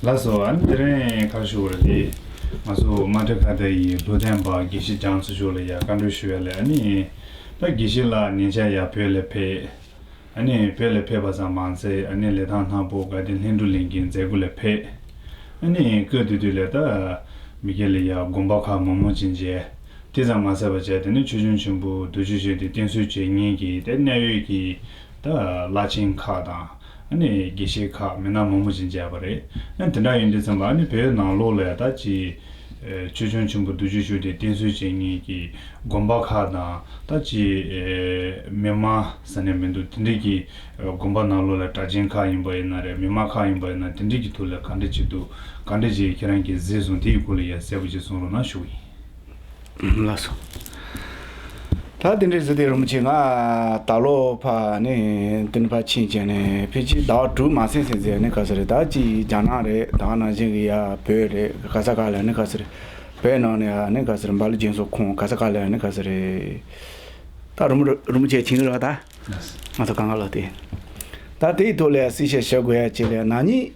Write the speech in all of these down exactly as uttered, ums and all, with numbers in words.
ལགས་སོ། ཨ་ནི་དེ་རིང་ག་རེ་ཞུ་དགོས་རེད་དེ། ང་ཚོ་མ་ཏྲི་ཁ་ཏ་ཡི་ལྷོ་སྡེ་པ་དགེ་བཤེས་རྒྱ་མཚོ་མཆོག་ལ་ཡ་བཀའ་འདྲི་ཞུ་ཡ་ལས། ཨ་ནི་ད་དགེ་བཤེས་ལགས་ཉེ་ཆར་ཡ་བོད་ལ་ཕེབས། ཨ་ནི་བོད་ལ་ཕེབས་པ་ཙམ་མ་ཟད། ཨ་ནི་ལི་ཐང་སྣ་ཕུ་དགའ་ལྡན་ལྷུན་གྲུབ་གླིང་གི་མཛད་སྒོ་ལ་ཕེབས། ཨ་ནི་སྐབས་དེ་དུས་ལ་ད་མི་སྒེར་ལ་ཡ་དགོན་པ་ཁག་མང་པོ་ཅིག་མཇལ། དེ་ཙམ་མ་ཟད་པ་བྱས། དེ་ནི་ཆོས་སྐྱོང་ཆེན་པོ་རྡོ་རྗེ་གཞུང་དེ་བསྟེན་གསོལ་བྱེད་མཁན་གྱི་དེ་གནད་ཡོད་ཀྱི་ད་བླ་ཆེན་ཁག་དང་། ཨ་ནི་དགེ་བཤེས་ཁག་མི་སྣ་མང་པོ་ཅིག་མཇལ་བ་རེད། ཨ་ནི་དེ་འདྲ་ཡིན་དུས་ཙམ་པ། ཨ་ནི་བོད་ནང་ལོགས་ལ་ཡ་ད་ཅིག་ཨེ་ཆོས་སྐྱོང་ཆེན་པོ་རྡོ་རྗེ་གཞུང་དེ་བསྟེན་གསོལ་བྱེད་མཁན་གྱི་དགོན་པ་ཁག་དང་། ད་ཅིག་ཨེ་མི་མང་ཟེར་ནས་མི་འདུག་དེ་འདྲའི་གི་ཨེ་དགོན་པ་ནང་ལོགས་ལ་གྲྭ་ཆེན་ཁག་ཡིན་པ་ཡིན་ན་རེད། མི་མང་ཁག་ཡིན་པ་ཡིན་ན། དེ་འདྲའི་གི་ཐོག་ལ་ག་འདྲ་ཅིག་འདུག་ག་འདྲ་ཅིག་ཁྱེད་རང་གིས་གཟིགས་སོང་། དེའི་སྐོར་ལ་ཡ་གསལ་པོ་ཅིག་གསུང་རོགས་གནང་ཞུ་གི་ཡིན། ལགས་སོ། ད་དེ་འདྲའི་ཟེར་དེ། རིན་པོ་ཆེ། ང་ད་ལོ་ཕ་ནི་དེ་ནི་ཕ་ཕྱིན་བྱས་ནས་ཕལ་ཆེར་ཟླ་བ་དྲུག་མ་ཟིན་ཟིན་ཟེར་ནས། ག་ས་རེད། ད་ཅིག་རྒྱ་ནག་རེད། ད་ག་ནང་བཞིན་གི་ཡ་བོད་རེད། ག་ས་ག་ལ་ནི་ག་ས་རེད། བོད་ནང་ནས་ཡ་ནི་ག་ས་རེད། འབའ་ལི་རྒྱལ་ཚོགས་ཁོངས་ག་ས་ག་ལ་ནི་ག་ས་རེད། ད་རིན་པོ་རིན་པོ་ཆེ་ཕྱིན་གི་རེད་པ། ད་ང་ཚོ་གང་ག་ལ་དེ། ད་དེའི་ཐོག་ལ་ཡ་གསལ་བཤད་བྱེད་དགོས་ཡ་ཅིག་ལ། ན་ནིང་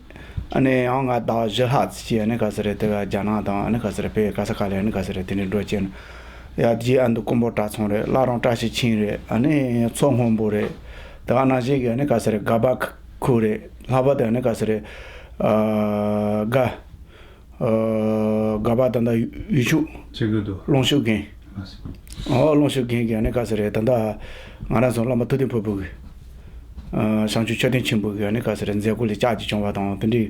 ཨ་ནི་ཡང་ང་ཟླ་བ་བཞི་ལྷག་ཙམ་ཅིག་ཨ་ནི་ག་ས་རེད། དེ་ག་རྒྱ་ནག་དང་ཨ་ནི་ག་ས་རེད། བོད་ག་ས་ག་ལ་ཨ་ནི་ག་ས་རེད། དེ་འདྲའི་འགྲོ་བྱས་ན་ཡ། རྗེ་ཨ་མདོ་ཀོང་པོ་གྲྭ་ཚང་རེད། བླ་རུང་བཀྲ་ཤིས་ཆེན་རེད། ཨ་ནི་མཚོ་སྔོན་པོ་རེད། དེ་ག་ནང་བཞིན་གི་ཨ་ནི་ག་ས་རེད། དགའ་བ་ཁུལ་རེད། ལྷག་པར་དུ་ཨ་ནི་ག་ས་རེད། ཨ་དགའ། ཨ་དགའ་བ་ད་ལྟ་ཡུལ་ཤུལ། ཆེ་གི་འདུག་ཀློང་ཤུགས་རྒན། ཨོ། ཀློང་ཤུགས་རྒན་གྱིས་ཨ་ནི་ག་ས་རེད། ད་ལྟ་ང་རང་ཚོ་བླ་མ་ཐུབ་བསྟན་ཕུར་བུ་གི། ཨ་བྱང་ཆུབ་མཆོད་རྟེན་ཆེན་པོ་གི་ཨ་ནི་ག་ས་རེད། མཛད་སྒོ་ལ་བཅར་གྱི་བྱུང་བ་དང་། དེ་འདྲའི་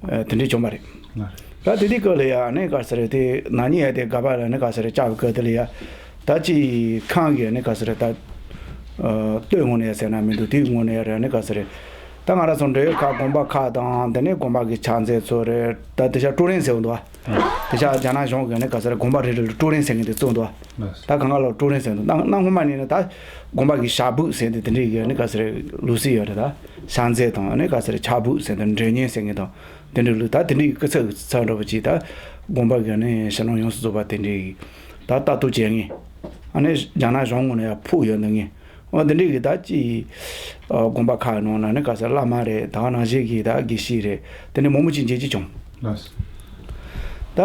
ཨ་དེ་འདྲའི་བྱུང་བ་རེད། ད་དེ་དུས་སྐབས་ལ་ཡ་ཨ་ནི་ག་ས་རེད། དེ་ན་ནིང་ཡ་དེ་དགའ་བ་ལ་ཨ་ནི་ག་ས་རེད། བཅར་བའི་སྐབས་དེ་ལ་ཡ། ད་ཅིག་ཁང་གི་ཨ་ནི་ག་ས་རེད། ད་ཨ་སྟོད་ངོས་ནས་ཡ་ཟེར་ན་མི་འདུག་དེའི་ངོས་ནས་ཡ་རེད། ཨ་ནི་ག་ས་རེད། ད་ང་རང་ཚོ་འབྲེལ་ཡོད་ཁག་དགོན་པ་ཁག་དང་། དེ་ནས་དགོན་པ་གི་ཕྱག་མཛོད་ཚོ་རེད། ད་དེ་ཤ་ཀྲུའུ་རེན་ཟེར་བ་འདུག་དེ་ཤ་རྒྱ་ནག་གཞུང་གི་ཨ་ནི་ག་ས་རེད། དགོན་པ་རེ་རེ་ལ་ཀྲུའུ་རེན་ཟེར་མཁན་དེ་བཙུགས་འདུག་ད་གང་ག་ལ་ཀྲུའུ་རེན་ཟེར་འདུག་གནའ་སྔ་མ་ནས་ནི་ད་དགོན་པ་གི་ཞབས་བུ་ཟེར་དེ་དེ་འདྲའི་གི་ཨ་ནི་ག་ས་རེད། ལུགས་སྲོལ་ཡོད་རེད། ད་ཕྱག་མཛོད་དང་ཨ་ནི་ག་ས་རེད། ཕྱག་བུ་ཟེར་དེ་འབྲེལ་ཉེ་ཟེར་མཁན་དང་། དེ་འདྲའི་ལུགས། ད་དེ་འདྲའི་སྐུ་ཚབ་ཚབ་འདྲ་པོ་ཅིག་ད་དགོན་པ་གི་ཨ་ནི་ཕྱི་ནང་ཡོངས་སུ་རྫོགས་པ་དེ་འདྲའི་ད་ལྟ་རྟོག་བྱེད་མཁན། ཨ་ནི་རྒྱ་ནག་གཞུང་ངོས་ནས་ཡ་ཕུགས་ཡོད་མཁན། འོ་དེ་འདྲའི་གི་ད་ཅིག་ཨ་དགོན་པ་ཁག་ནང་ན་ནི་ག་ས་བླ་མ་རེད། ད་ག་ནང་བཞིན་གི་ད་དགེ་བཤེས་རེད། དེ་འདྲ་མང་པོ་ཅིག་མཇལ་རྒྱུ་བྱུང་། ལགས། ད་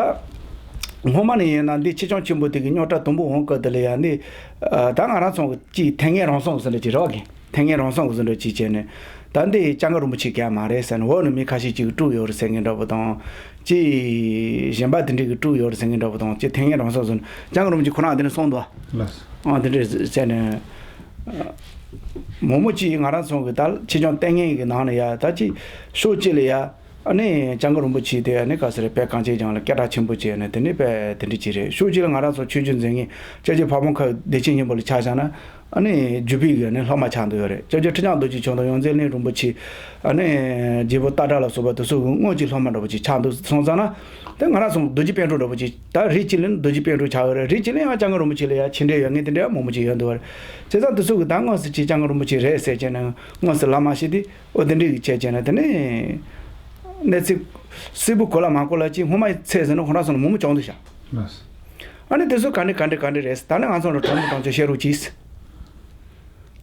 སྔོན་མ་ནས་ཡིན་ན་འདི་ཆོས་སྐྱོང་ཆེན་པོ་དེ་གི་རྙོག་དྲ་དུམ་བུ་འོང་སྐབས་དེ་ལ་ཡ་ནི་ཨ་ད་ང་རང་ཚོ་གི་ཅིག་ཐེངས་ངན་རང་སོང་ཟེར་འདྲ་ཅིག་རེད་པ། གི་ཐེངས་ངན་རང་སོང་གི་བཟོ་འདྲ་ཅིག་བྱས་ནས། ད་འདི་སྐྱབས་མགོན་རིན་པོ་ཆེ་ག་མ་རེད་ཟེར་ནས། འོག་ནས་མི་ཁ་ཤས་ཅིག་གིས་དཀྲུགས་ཡོད་རེད་ཟེར་མཁན་འདྲ་པོ་དང་། ཅིག་གཞན་པ་དེ་འདྲས་ཀྱིས་དཀྲུགས་ཡོད་རེད་ཟེར་མཁན་འདྲ་པོ་དང་། ཅིག་ཐེངས་ངན་རང་སོང་བཟོ་ནས་སྐྱབས་མགོན་རིན་པོ་ཆེ་ཁོ་རང་དེ་ནས་གསུངས་འདུག་ལགས། ཨ་དེ་འདྲས་ཟེར་ནས། མང་པོ་ཅིག་ང་རང་ཚོ་གི་ད་ཆོས་སྐྱོང་ལྟ་མཁན་གྱི་ནང་ནས་ཡ། ད་ཅིག་ཕྱོགས་གཅིག་ལ་ཡ། ཨ་ནི་སྐྱབས་མགོན་རིན་པོ་ཆེ་དེ་ཨ་ནི་ག་ས་རེད། དཔེ་གངས་ཅན་ལྗོངས་ལ་སྐད་གྲགས་ཆེན་པོ་བྱས་ནས། དེ་ནི་དཔེ་དེ་འདྲ་ཅིག་རེད། ཕྱོགས་གཅིག་ལ་ང་རང་ཚོ་ཆོས་བརྒྱུད་འཛིན་མཁན་སྐྱབས་རྗེ་ཕ་བོང་ཁ་བདེ་ཆེན་སྙིང་པོ་ལ་ཆ་བཞག་ན། ཨ་ནི་བརྒྱུད་པའི་གི་ཨ་ནི་སློབ་མ་ཆགས་འདུག་ཡོད་རེད། སྐྱབས་རྗེ་ཁྲི་བྱང་རྡོ་རྗེ་འཆང་དང་ཡོངས་འཛིན་གླིང་རིན་པོ་ཆེ། ཨ་ནི་རྒྱལ་པོ་སྟག་བྲག་ལ་སོགས་པ་དེ་ཚོ་གི་སྔོན་གྱི་སློབ་མ་འདྲ་པོ་ཅིག་ཆགས་འདུག་སོང་ཙང་ན། དེ་ང་རང་ཚོ་རྡོ་རྗེ་པཎ་གྲུབ་འདྲ་པོ་ཅིག་ད་རིགས་གཅིག་ལ་ནི་རྡོ་རྗེ་པཎ་གྲུབ་ཆགས་ཡོད་རེད། རིགས་གཅིག་ལ་ཡང་སྐྱབས་མགོན་རིན་པོ་ཆེ་ལ་ཡང་ཕྱི་འབྲེལ་ཡོད་མཁན་དེ་འདྲ་ཡང་མང་པོ་ཅིག་ཡོད་འདུག་པ་རེད། བྱས་ཙང་དེ་ཚོ་གི་ད་དངོས་སུ་ཅིག་སྐྱབས་མགོན་རིན་པོ་ཆེ་རེད་ཟེར་བྱས་ན། དངོས་སུ་ལབ་མ་ཤེས་དུས། འོ་དེ་འདྲ་གི་བྱས་བྱས་ན། དེ་ནས་གནས་ཚུལ་གསལ་པོ་གོ་ལ་མ་གོ་ལ་ཅིག་སྔོན་མ་ཡི་ཚད་ཟེར་ན་ཁོ་རང་ཚོ་ལ་མང་པོ་བྱུང་འདུག་ཤག་ལགས། ཨ་ནི་དེ་ཚོ་ག་འདྲ་ག་འདྲ་ག་འདྲ་རེད། ད་ནི་ང་ཚོ་ལ་གྲོགས་མོ་གྲོགས་མཆོག་བཤད་རོགས་གྱིས།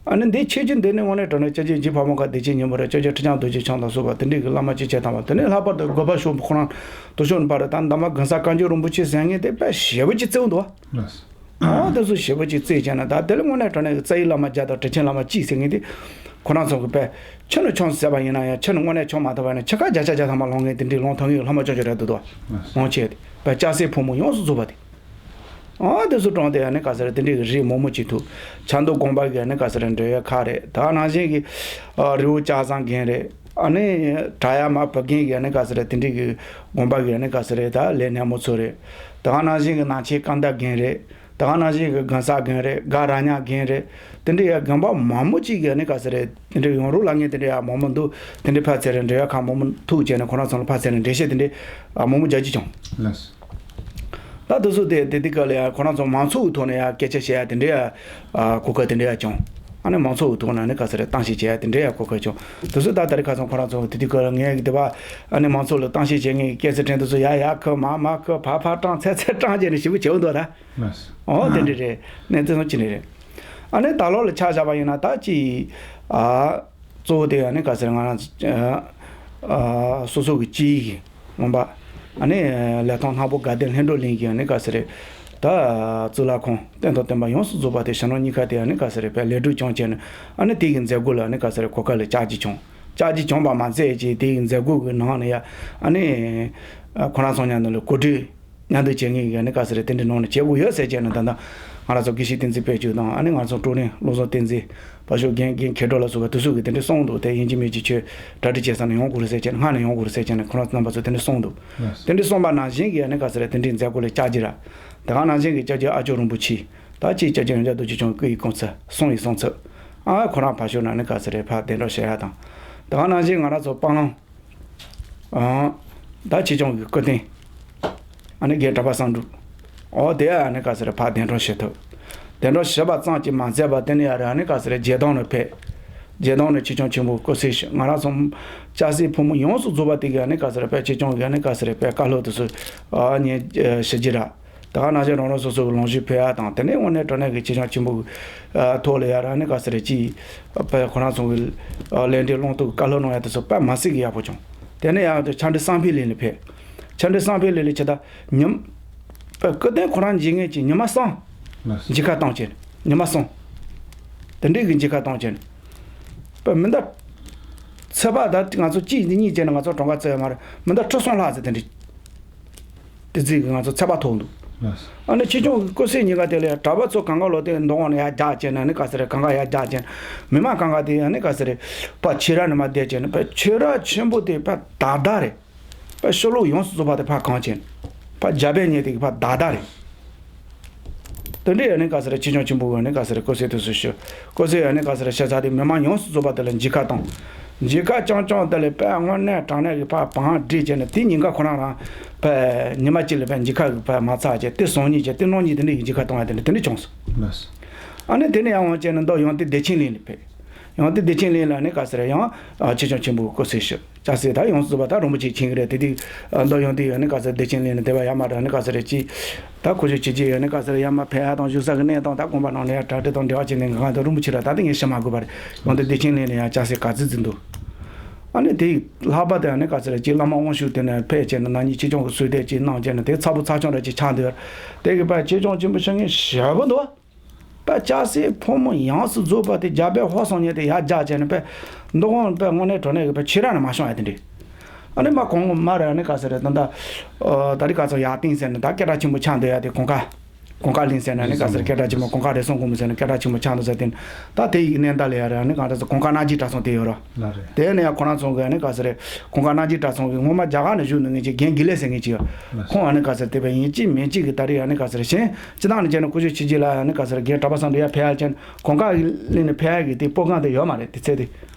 ཨ་ནི་འདི་ཆོས་བརྒྱུད་འདི་ནི་དངོས་གནས་དྲང་གནས་སྐྱབས་རྗེ་རྗེ་ཕ་བོང་ཁ་བདེ་ཆེན་སྙིང་པོ་རེད། སྐྱབས་རྗེ་ཁྲི་བྱང་རྡོ་རྗེ་འཆང་དང་སོགས་པ་དེ་འདྲའི་གི་བླ་མ་ཅིག་བྱས་དང་བ། དེ་ནས་ལྷག་པར་དུ་དགོན་པ་གཞུང་པ་ཁོ་རང་དུ་ཤོར་བར་དང་། འདབ་མ་གོང་ས་བཀའ་འགྱུར་རིན་པོ་ཆེ་ཟེར་མཁན་དེ་དཔེ་ཞེ་པོ་ཅིག་བརྩི་འདུག་བ། ལགས། ཨོ་དེ་ཚོ་ཞེ་པོ་ཅིག་བརྩི་བྱས་ན། ད་དེ་ལ་དངོས་གནས་དྲང་གནས་ཀྱི་རྩ་བའི་བླ་མ་བརྒྱ་དང་དྲིན་ཆེན་བླ་མ་གཅིག་ཟེར་མཁན་དེ་ཁོ་རང་ཚོ་གི་དཔེ་ཆུ་ནས་ཆང་ཟེར་བ་ཡིན་ན་ཡང་། ཆུ་ནས་དངོས་གནས་ཆང་མ་ཐོབ་པ་ཡིན་ན་ཆུ་ཁ་བརྒྱ་ཆ་བརྒྱ་ཐམ་པ་ལོང་མཁན་དེ་འདྲའི་ལོང་ཐོག་ངེས་ཀྱི་བླ་མ་ཅོ་ཅོ་རེད་འདུག་བ། ལགས། ལོང་ཆེ་དེ་དཔེ་ལྕགས་སྲེག་ཕོ་མོ་ཡོངས་སུ་རྫོགས་པ་དེ། ཨ་དེ་ཚོ་གྲོངས་ཏེ་ཨ་ནི་ག་ས་རེད། དེ་འདྲའི་གི་རིགས་མང་པོ་ཅིག་འདུག་ཆབ་མདོ་དགོན་པ་གི་ཨ་ནི་ག་ས་རེད། འབྲེལ་ཡོད་ཁག་རེད། ད་ག་ནང་བཞིན་གི་ཨ་རི་བོ་ལྕགས་ཟམ་རྒན་རེད། ཨ་ནི་བྲག་གཡབ་མ་བུ་རྒན་གི་ཨ་ནི་ག་ས་རེད། དེ་འདྲའི་གི་དགོན་པ་གི་ཨ་ནི་ག་ས་རེད། ད་ལས་སྣེ་མོ་ཚོ་རེད། ད་ག་ནང་བཞིན་གི་ནང་ཆེན་ཀམ་མདའ་རྒན་རེད། ད་ག་ནང་བཞིན་གི་དགོན་གསར་རྒན་རེད། སྒ་ར་ཉག་རྒན་རེད། དེ་འདྲའི་ཡ་དགོན་པ་མང་པོ་ཅིག་གི་ཨ་ནི་ག་ས་རེད། དེ་འདྲའི་ཡོང་རོགས་ལ་ངས་དེ་འདྲའི་ཡ་མང་པོ་འདུག་དེ་འདྲའི་ཕར་ཚུར་རེད། འབྲེལ་ཡོད་ཁག་མང་པོ་ཐུག་བྱས་ནས་ཁོ་རང་ཚོ་ལ་ཕར་ཚུར་ནས་འགྲེལ་བཤད་དེ་འདྲའི་ཨ་མང་པོ་རྒྱག་རྒྱུ་བྱུང་། ལགས། ད་དེ་ཚོ་དེ་དེ་དེ་ག་ལ་ཡ་ཁོ་རང་ཚོ་མང་ཚོགས་ཀྱི་ཐོག་ནས་ཡ་སྐད་ཆ་བཤད་ཡ་དེ་འདྲའི་ཡ་ཨ་གོ་སྐབས་དེ་འདྲའི་ཡ་བྱུང་། ཨ་ནི་མང་ཚོགས་ཀྱི་ཐོག་ནས་ཨ་ནི་ག་ས་རེད། གཏམ་བཤད་བྱེད་ཡ་དེ་འདྲའི་ཡ་གོ་སྐབས་བྱུང་། དེ་ཚོ་ད་ད་རེས་ཁ་སང་ཁོ་རང་ཚོ་དེ་དུས་སྐབས་ལ་ངས་དེ་བ་ཨ་ནི་མང་ཚོགས་ལ་གཏམ་བཤད་བྱེད་མཁན་གྱི་སྐད་ཆ་དྲན་དེ་ཚོ་ཡ་ཡ་ཁུ་མ་མ་ཁུ་ཕ་ཕ་སྤྲང་ཚད་ཚད་སྤྲང་བྱས་ནས་ཞེ་པོ་བྱེད་འདུག་ད། ལགས། ཨོ་དེ་འདྲ་རེད། གནས་ཚུལ་ཚོ་ཅི་འདྲ་རེད། ཨ་ནི་ད་ལོ་ལ་ཆ་བཞག་པ་ཡིན་ན། ད་ཅི་ཨ་གཙོ་བོ་དེ་ཨ་ནི་ག་ས་རེད། ང་རང་ཨ་སོ་སོ་གི་སྤྱིའི་གི་ ངོམ་པ། ཨ་ནི་ལི་ཐང་སྣ་བུག་དགའ་ལྡན་ལྷུན་གྲུབ་གླིང་གི་ཨ་ནི་ག་ཟེར་རེད། ད་གཙུག་ལག་ཁང་རྟེན་དང་བརྟེན་པ་ཡོངས་སུ་རྫོགས་པ་དེ་ཞིང་ནང་གཉིས་ཀ་དེ་ཨ་ནི་ག་ཟེར་རེད་པས་ལེགས་གྲུབ་བསྐྱངས་བྱས་ནས། ཨ་ནི་དེ་གི་མཛད་སྒོ་ལ་ཨ་ནི་ག་ཟེར་རེད་གོ་སྐབས་ལ་ལྕགས་ཀྱི་བྱུང་། ལྕགས་ཀྱི་བྱུང་བ་མ་ཟད་ཀྱི་དེ་གི་མཛད་སྒོ་གི་ནང་ནས་ཡ་ཨ་ནི་ཁོ་རང་ཚོ་མཉམ་དུ་ལ་གོ་སྒྲིག་མཉམ་དུ་བྱེད་མཁན་གྱི་ཨ་ནི་ག་ཟེར་རེད་དེ་འདྲའི་ནང་ནས་བྱེད་དགོས་ཡོད་ཟེར་བྱས་ནས། ད་ལྟ་ང་རང་ཚོ་དགེ་བཤེས་བསྟན་འཛིན་དཔལ་སྐྱིད་དང་ཨ་ནི་ང་ཚོ་ཀྲུའུ་རིན་བློ་བཟང་བསྟན་འཛིན། བ་ཤོ་རྒན་རྒན་མཁས་གྲུབ་ལ་སོགས་པ་དེ་ཚོ་གིས་དེ་འདྲ་གསུངས་འདུག་དེ་ཡིན་གཅིག་མིན་གཅིག་ཁྱོད་གྲ་སྒྲིག་བྱེད་ས་ནས་ཡོང་དགོས་རེད་ཟེར་བྱས་ནས། ཁོ་རང་ཚོ་རྣམ་པ་ཚོ་དེ་འདྲ་གསུངས་འདུག་དེ་འདྲ་གསུངས་པ་ནང་བཞིན་གྱི་ཨ་ནི་ག་ཟེར་རེད་དེ་འདྲའི་མཛད་སྒོ་ལ་བཅར་རྒྱུ་ར། དེ་ག་ནང་བཞིན་གྱི་སྐྱབས་རྗེ་ཨ་ཇོ་རིན་པོ་ཆེ། ད་ཅིག་སྐྱབས་རྗེ་འོན་ཀྱང་རྡོ་རྗེ་འཆང་སྐུ་ཡི་གོ་མཚམས་གསུང་ཡི་གསུང་ཚབ། ཨ་ཁོ་རང་ཕར་ཕྱོགས་ན་ཨ་ནི་ག་ཟེར་རེད་ཕར་གདན་དྲངས་བྱེད་ཡ་དང་། དེ་ག་ནང་བཞིན་ང་རང་ཚོ་སྤང་བླང་། ཨང་། ད་ཆེ་ཆུང་གི་སྐུ་རྟེན། ཨ་ནི་རྒན་གྲྭ་པ་བསམ་འགྲུབ། ཨོ་དེ་ཨ་ནི་ག་ཟེར་ཕར་གདན་དྲངས་བྱེད་ཐུབ། གདན་དྲངས་བྱེད་པ་ཙམ་གྱིས་མ་ཟད་པར་དེ་ནས་ཡར་ཨ་ནི་ག་ཟེར་རྗེ་བདག་ནས་ཕེབས། རྗེ་བདག་ནས་ཆེ་ཆུང་ཆེན་པོ་སྐུ་ཚེ་ཞིག་ང་རང་ཚོ་སྐྱ་སེར་ཕོ་མོ་ཡོངས་སུ་རྫོགས་པ་དེ་གི་ཨ་ནི་ག་ཟེར་ཕར་ཆེ་ཆུང་གི་ཨ་ནི་ག་ཟེར་ཕར་བཀའ་སློབ་དེ་ཚོ་ཨ་ཉན་ཞུ་རྒྱུ་ར། དེ་ག་ནང་བཞིན་རང་རང་སོ་སོ་གི་ལོངས་སྤྱོད་ཕུལ་ཡ་དང་དེ་ནས་དངོས་གནས་དྲང་གནས་ཀྱི་ཆེ་ཆུང་ཆེན་པོ་གི་ཐོག་ལ་ཡར་ཨ་ནི་ག་ཟེར་ཅིག་ཕར་ཁོ་རང་ཚོ་གི་ལས་འབྲེལ་སློང་གཏུག་བཀའ་སློབ་གནང་ཡ་དེ་ཚོ་དཔེ་མ་སྲིད་ཀྱི་ཡག་པོ་བྱུང་། དེ་ནས་ཡང་དེ་ཕྱག་འབྲེལ་བསམ་འཕེལ་གླིང་ལ་ཕེབས། ཕྱག་འབྲེལ་བསམ་འཕེལ་གླིང་ལ་ཆེ་ད་ཉིན། སྐུ་རྟེན་ཁོ་རང་མཇལ་མཁན་གྱི་ཉི་མ་གསུམ། ལགས་སོ། མཇལ་ཁ་བཏང་བྱས་ནས་ཉི་མ་གསུམ། དེ་འདྲའི་གི་མཇལ་ཁ་བཏང་བྱས་ནས། དཔེ་མི་འདའ། ཚོད་དཔག་ད་ང་ཚོ་གཅིག་གཉིས་བྱས་ནས་ང་ཚོ་གྲངས་ཀ་བཙལ་ཡོད་མ་རེད། མི་འདའ་ཁྲི་གསུམ་ལྷག་ཙམ་དེ་འདྲའི། དེ་ཚིག་གི་ང་ཚོ་ཚོད་དཔག་ཐོབ་འདུག་ལགས་སོ། ཨ་ནི་ཆེ་ཆུང་གི་སྐུ་ཚེ་གཉིས་ཀ་དེ་ལ་ཡང་གྲྭ་པ་ཚོ་གང་ག་ལོ་དེ་མདོ་དབང་ནས་ཡར་རྒྱག་བྱས་ནས་ཨ་ནི་ག་ཟེར་རེད་གང་ག་ཡར་རྒྱག་བྱས་ནས་མི་མང་གང་ག་དེ་ཨ་ནི་ག་ཟེར་རེད་ཕར་ཆོས་ར་ནས་མར་བསྡད་བྱས་ནས་ཕར་ཆོས་ར་ཆེན་པོ་དེ་ཕར་དག་དག་རེད། ཕར་ཤོ་ལོ་ཡོངས་སུ་རྫོགས་པ་དེ་ཕར་གང་བྱས་ནས་ཕར་རྒྱ་བལ་ཉེ་དེ་གི་ཕར་དག་དག་རེད། དེ་འདྲའི་ཨ་ནི་ག་ཟེར་ཆེ་ཆུང་ཆེན་པོ་གི་ཨ་ནི་ག་ཟེར་སྐུ་ཚེ་དེ་ཚོ་ཞུ། སྐུ་ཚེ་ཨ་ནི་ག་ཟེར་ཤ་ཚ་དེ་མི་མང་ཡོངས་སུ་རྫོགས་པ་དེ་ལ་མཇལ་ཁ་བཏང་། མཇལ་ཁ་རྐྱང་རྐྱང་དེ་ལས་དཔེ་དངོས་གནས་དྲང་གནས་ཀྱི་ཕར་བང་སྒྲིག་བྱས་ནས་དེ་ཉིན་ཀ་ཁོ་རང་རང་ཕར་ཉི་མ་གཅིག་ལ་ཕར་མཇལ་ཁ་གི་ཕར་མ་ཚར་བྱས་དེ་སང་ཉིན་བྱས་དེ་གནངས་ཉིན་དེ་འདྲ་ཡི་མཇལ་ཁ་བཏང་ཡ་དེ་འདྲ་དེ་འདྲ་བྱུང་སོང་། ལགས་སོ། ཨ་ནི་དེ་ནས་ཡར་འོང་བྱས་ནས་མདོ་ཡང་ཏི་བདེ་ཆེན་གླིང་ལ་ཕེབས། ཡང་ཏི་བདེ་ཆེན་གླིང་ལ་ཨ་ནི་ག་ཟེར་ཡང་ཆེ་ཆུང་ཆེན་པོ་སྐུ་ཚེ་ཞུ། སྐྱ་སེར་ད་ཡོངས་སུ་རྫོགས་པ་ད་རིན་པོ་ཆེ་མཁྱེན་གྱི་རེད་དེ་དུས། མདོ་ཡང་དེ་ཡང་ནི་ག་ཟེར་བདེ་ཆེན་གླིང་ནས་དེ་བ་ཡར་མར་ར་ནི་ག་ཟེར་རེད་ཅི། ད་ཁོ་ཚོ་ཁྱེད་ཀྱིས་ཡང་ནི་ག་ཟེར་ཡར་མར་ཕེབས་ཡ་དང་བཞུགས་ས་གི་གནས་སྟངས་ད་དགོན་པ་ནང་ལ་ཡང་གྲ་སྒྲིག་དང་འབྲེལ་བ་བྱས་ནས་ང་ཚོ་རིན་པོ་ཆེ་ར་ད་དེ་ངས་ཞུ་མ་དགོས་པ་རེད། ཡང་དེ་བདེ་ཆེན་གླིང་ནས་ཡང་སྐྱ་སེར་ག་ཚོད་ཅིག་འདུག་ཨ་ནི་དེ་ལྷག་པར་དུ་ཡང་ནི་ག་ཟེར་རེད་ཅི་བླ་མ་དབང་ཕྱུག་དེ་ནས་ཕེབས་བྱས་ནས་ན་ནིང་ཆེ་ཆུང་གི་གསོལ་འདེབས་ཅིག་གནང་བྱས་ནས་དེ་ཚ་པོ་ཚ་ཆུང་ར་ཅིག་ཆགས་འདུག་དེ་གི་པ་ཆེ་ཆུང་ཆེན་པོ་ཤོད་མཁན་ཞེ་པོ་འདུག་པ་སྐྱ་སེར་ཕོ་མོ་ཡོངས་སུ་རྫོགས་པ་དེ་རྒྱ་བལ་ཧོར་སོང་ཉིན་དེ་ཡར་རྒྱག་བྱས་ནས་པས་མདོ་དབང་པས་དངོས་གནས་དྲང་གནས་ཀྱི་པས་ཆོས་ར་ནས་མ་བྱུང་ཡ་དེ་འདྲ། ཨ་ནི་མ་གོང་མ་རེད་ཨ་ནི་ག་ཟེར་རེད་ད་ད། ད་རེས་ག་ཚོད་ཡར་བཏིང་ཟེར་ནས་ད་སྐད་གྲགས་ཆེན་པོ་ཆགས་འདུག་ཡ་དེ་གོང་ཁ། གོང་ཁ་གླིང་ཟེར་ནས་ཨ་ནི་ག་ཟེར་སྐད་གྲགས་ཆེན་པོ་གོང་ཁ་རེ་ཟུང་གོང་མོ་ཟེར་ནས་སྐད་གྲགས་ཆེན་པོ་ཆགས་འདུག་ཟེར་དེ་ནི་ད་དེ་ཡི་གནས་འདའ་ལ་ཡ་རེད་ཨ་ནི་ག་རེ་ཟེར་གོང་ཁ་སྣ་རྒྱས་གྲྭ་ཚང་དེ་ཡོད་ར། ལ་རེད། དེ་ནས་ཡང་ཁོ་རང་ཚོ་གི་ཨ་ནི་ག་ཟེར་རེད་གོང་ཁ་སྣ་རྒྱས་གྲྭ་ཚང་གི་སྔོན་མ་རྒྱ་གར་ནས་བཞུགས་ནས་ངེད་ཀྱི་རྒན་དགེ་ལེགས་ཟེར་མཁན་ཅིག་ཡོད། ལ་ཁོང་ཨ་ནི་ག་ཟེར་དེ་བས་ཡིན་གཅིག་མིན་གཅིག་གི་ད་རེས་ཨ་ནི་ག་ཟེར་གཞན་སྤྱི་བཏང་ནས་བྱས་ན་ཀུ་ཤུ་ཆི་ཅི་ལ་ཨ་ནི་ག་ཟེར་རྒན་གྲྭ་པ་ཚང་དུ་ཡར་ཕེབས་ཡ་ཅན་གོང་ཁ་གླིང་ནས་ཕེབས་ཡ་གི་དེ་སྤོ་ཁང་དེ་ཡོད་མ་རེད་དེ་ཚེ་དེ།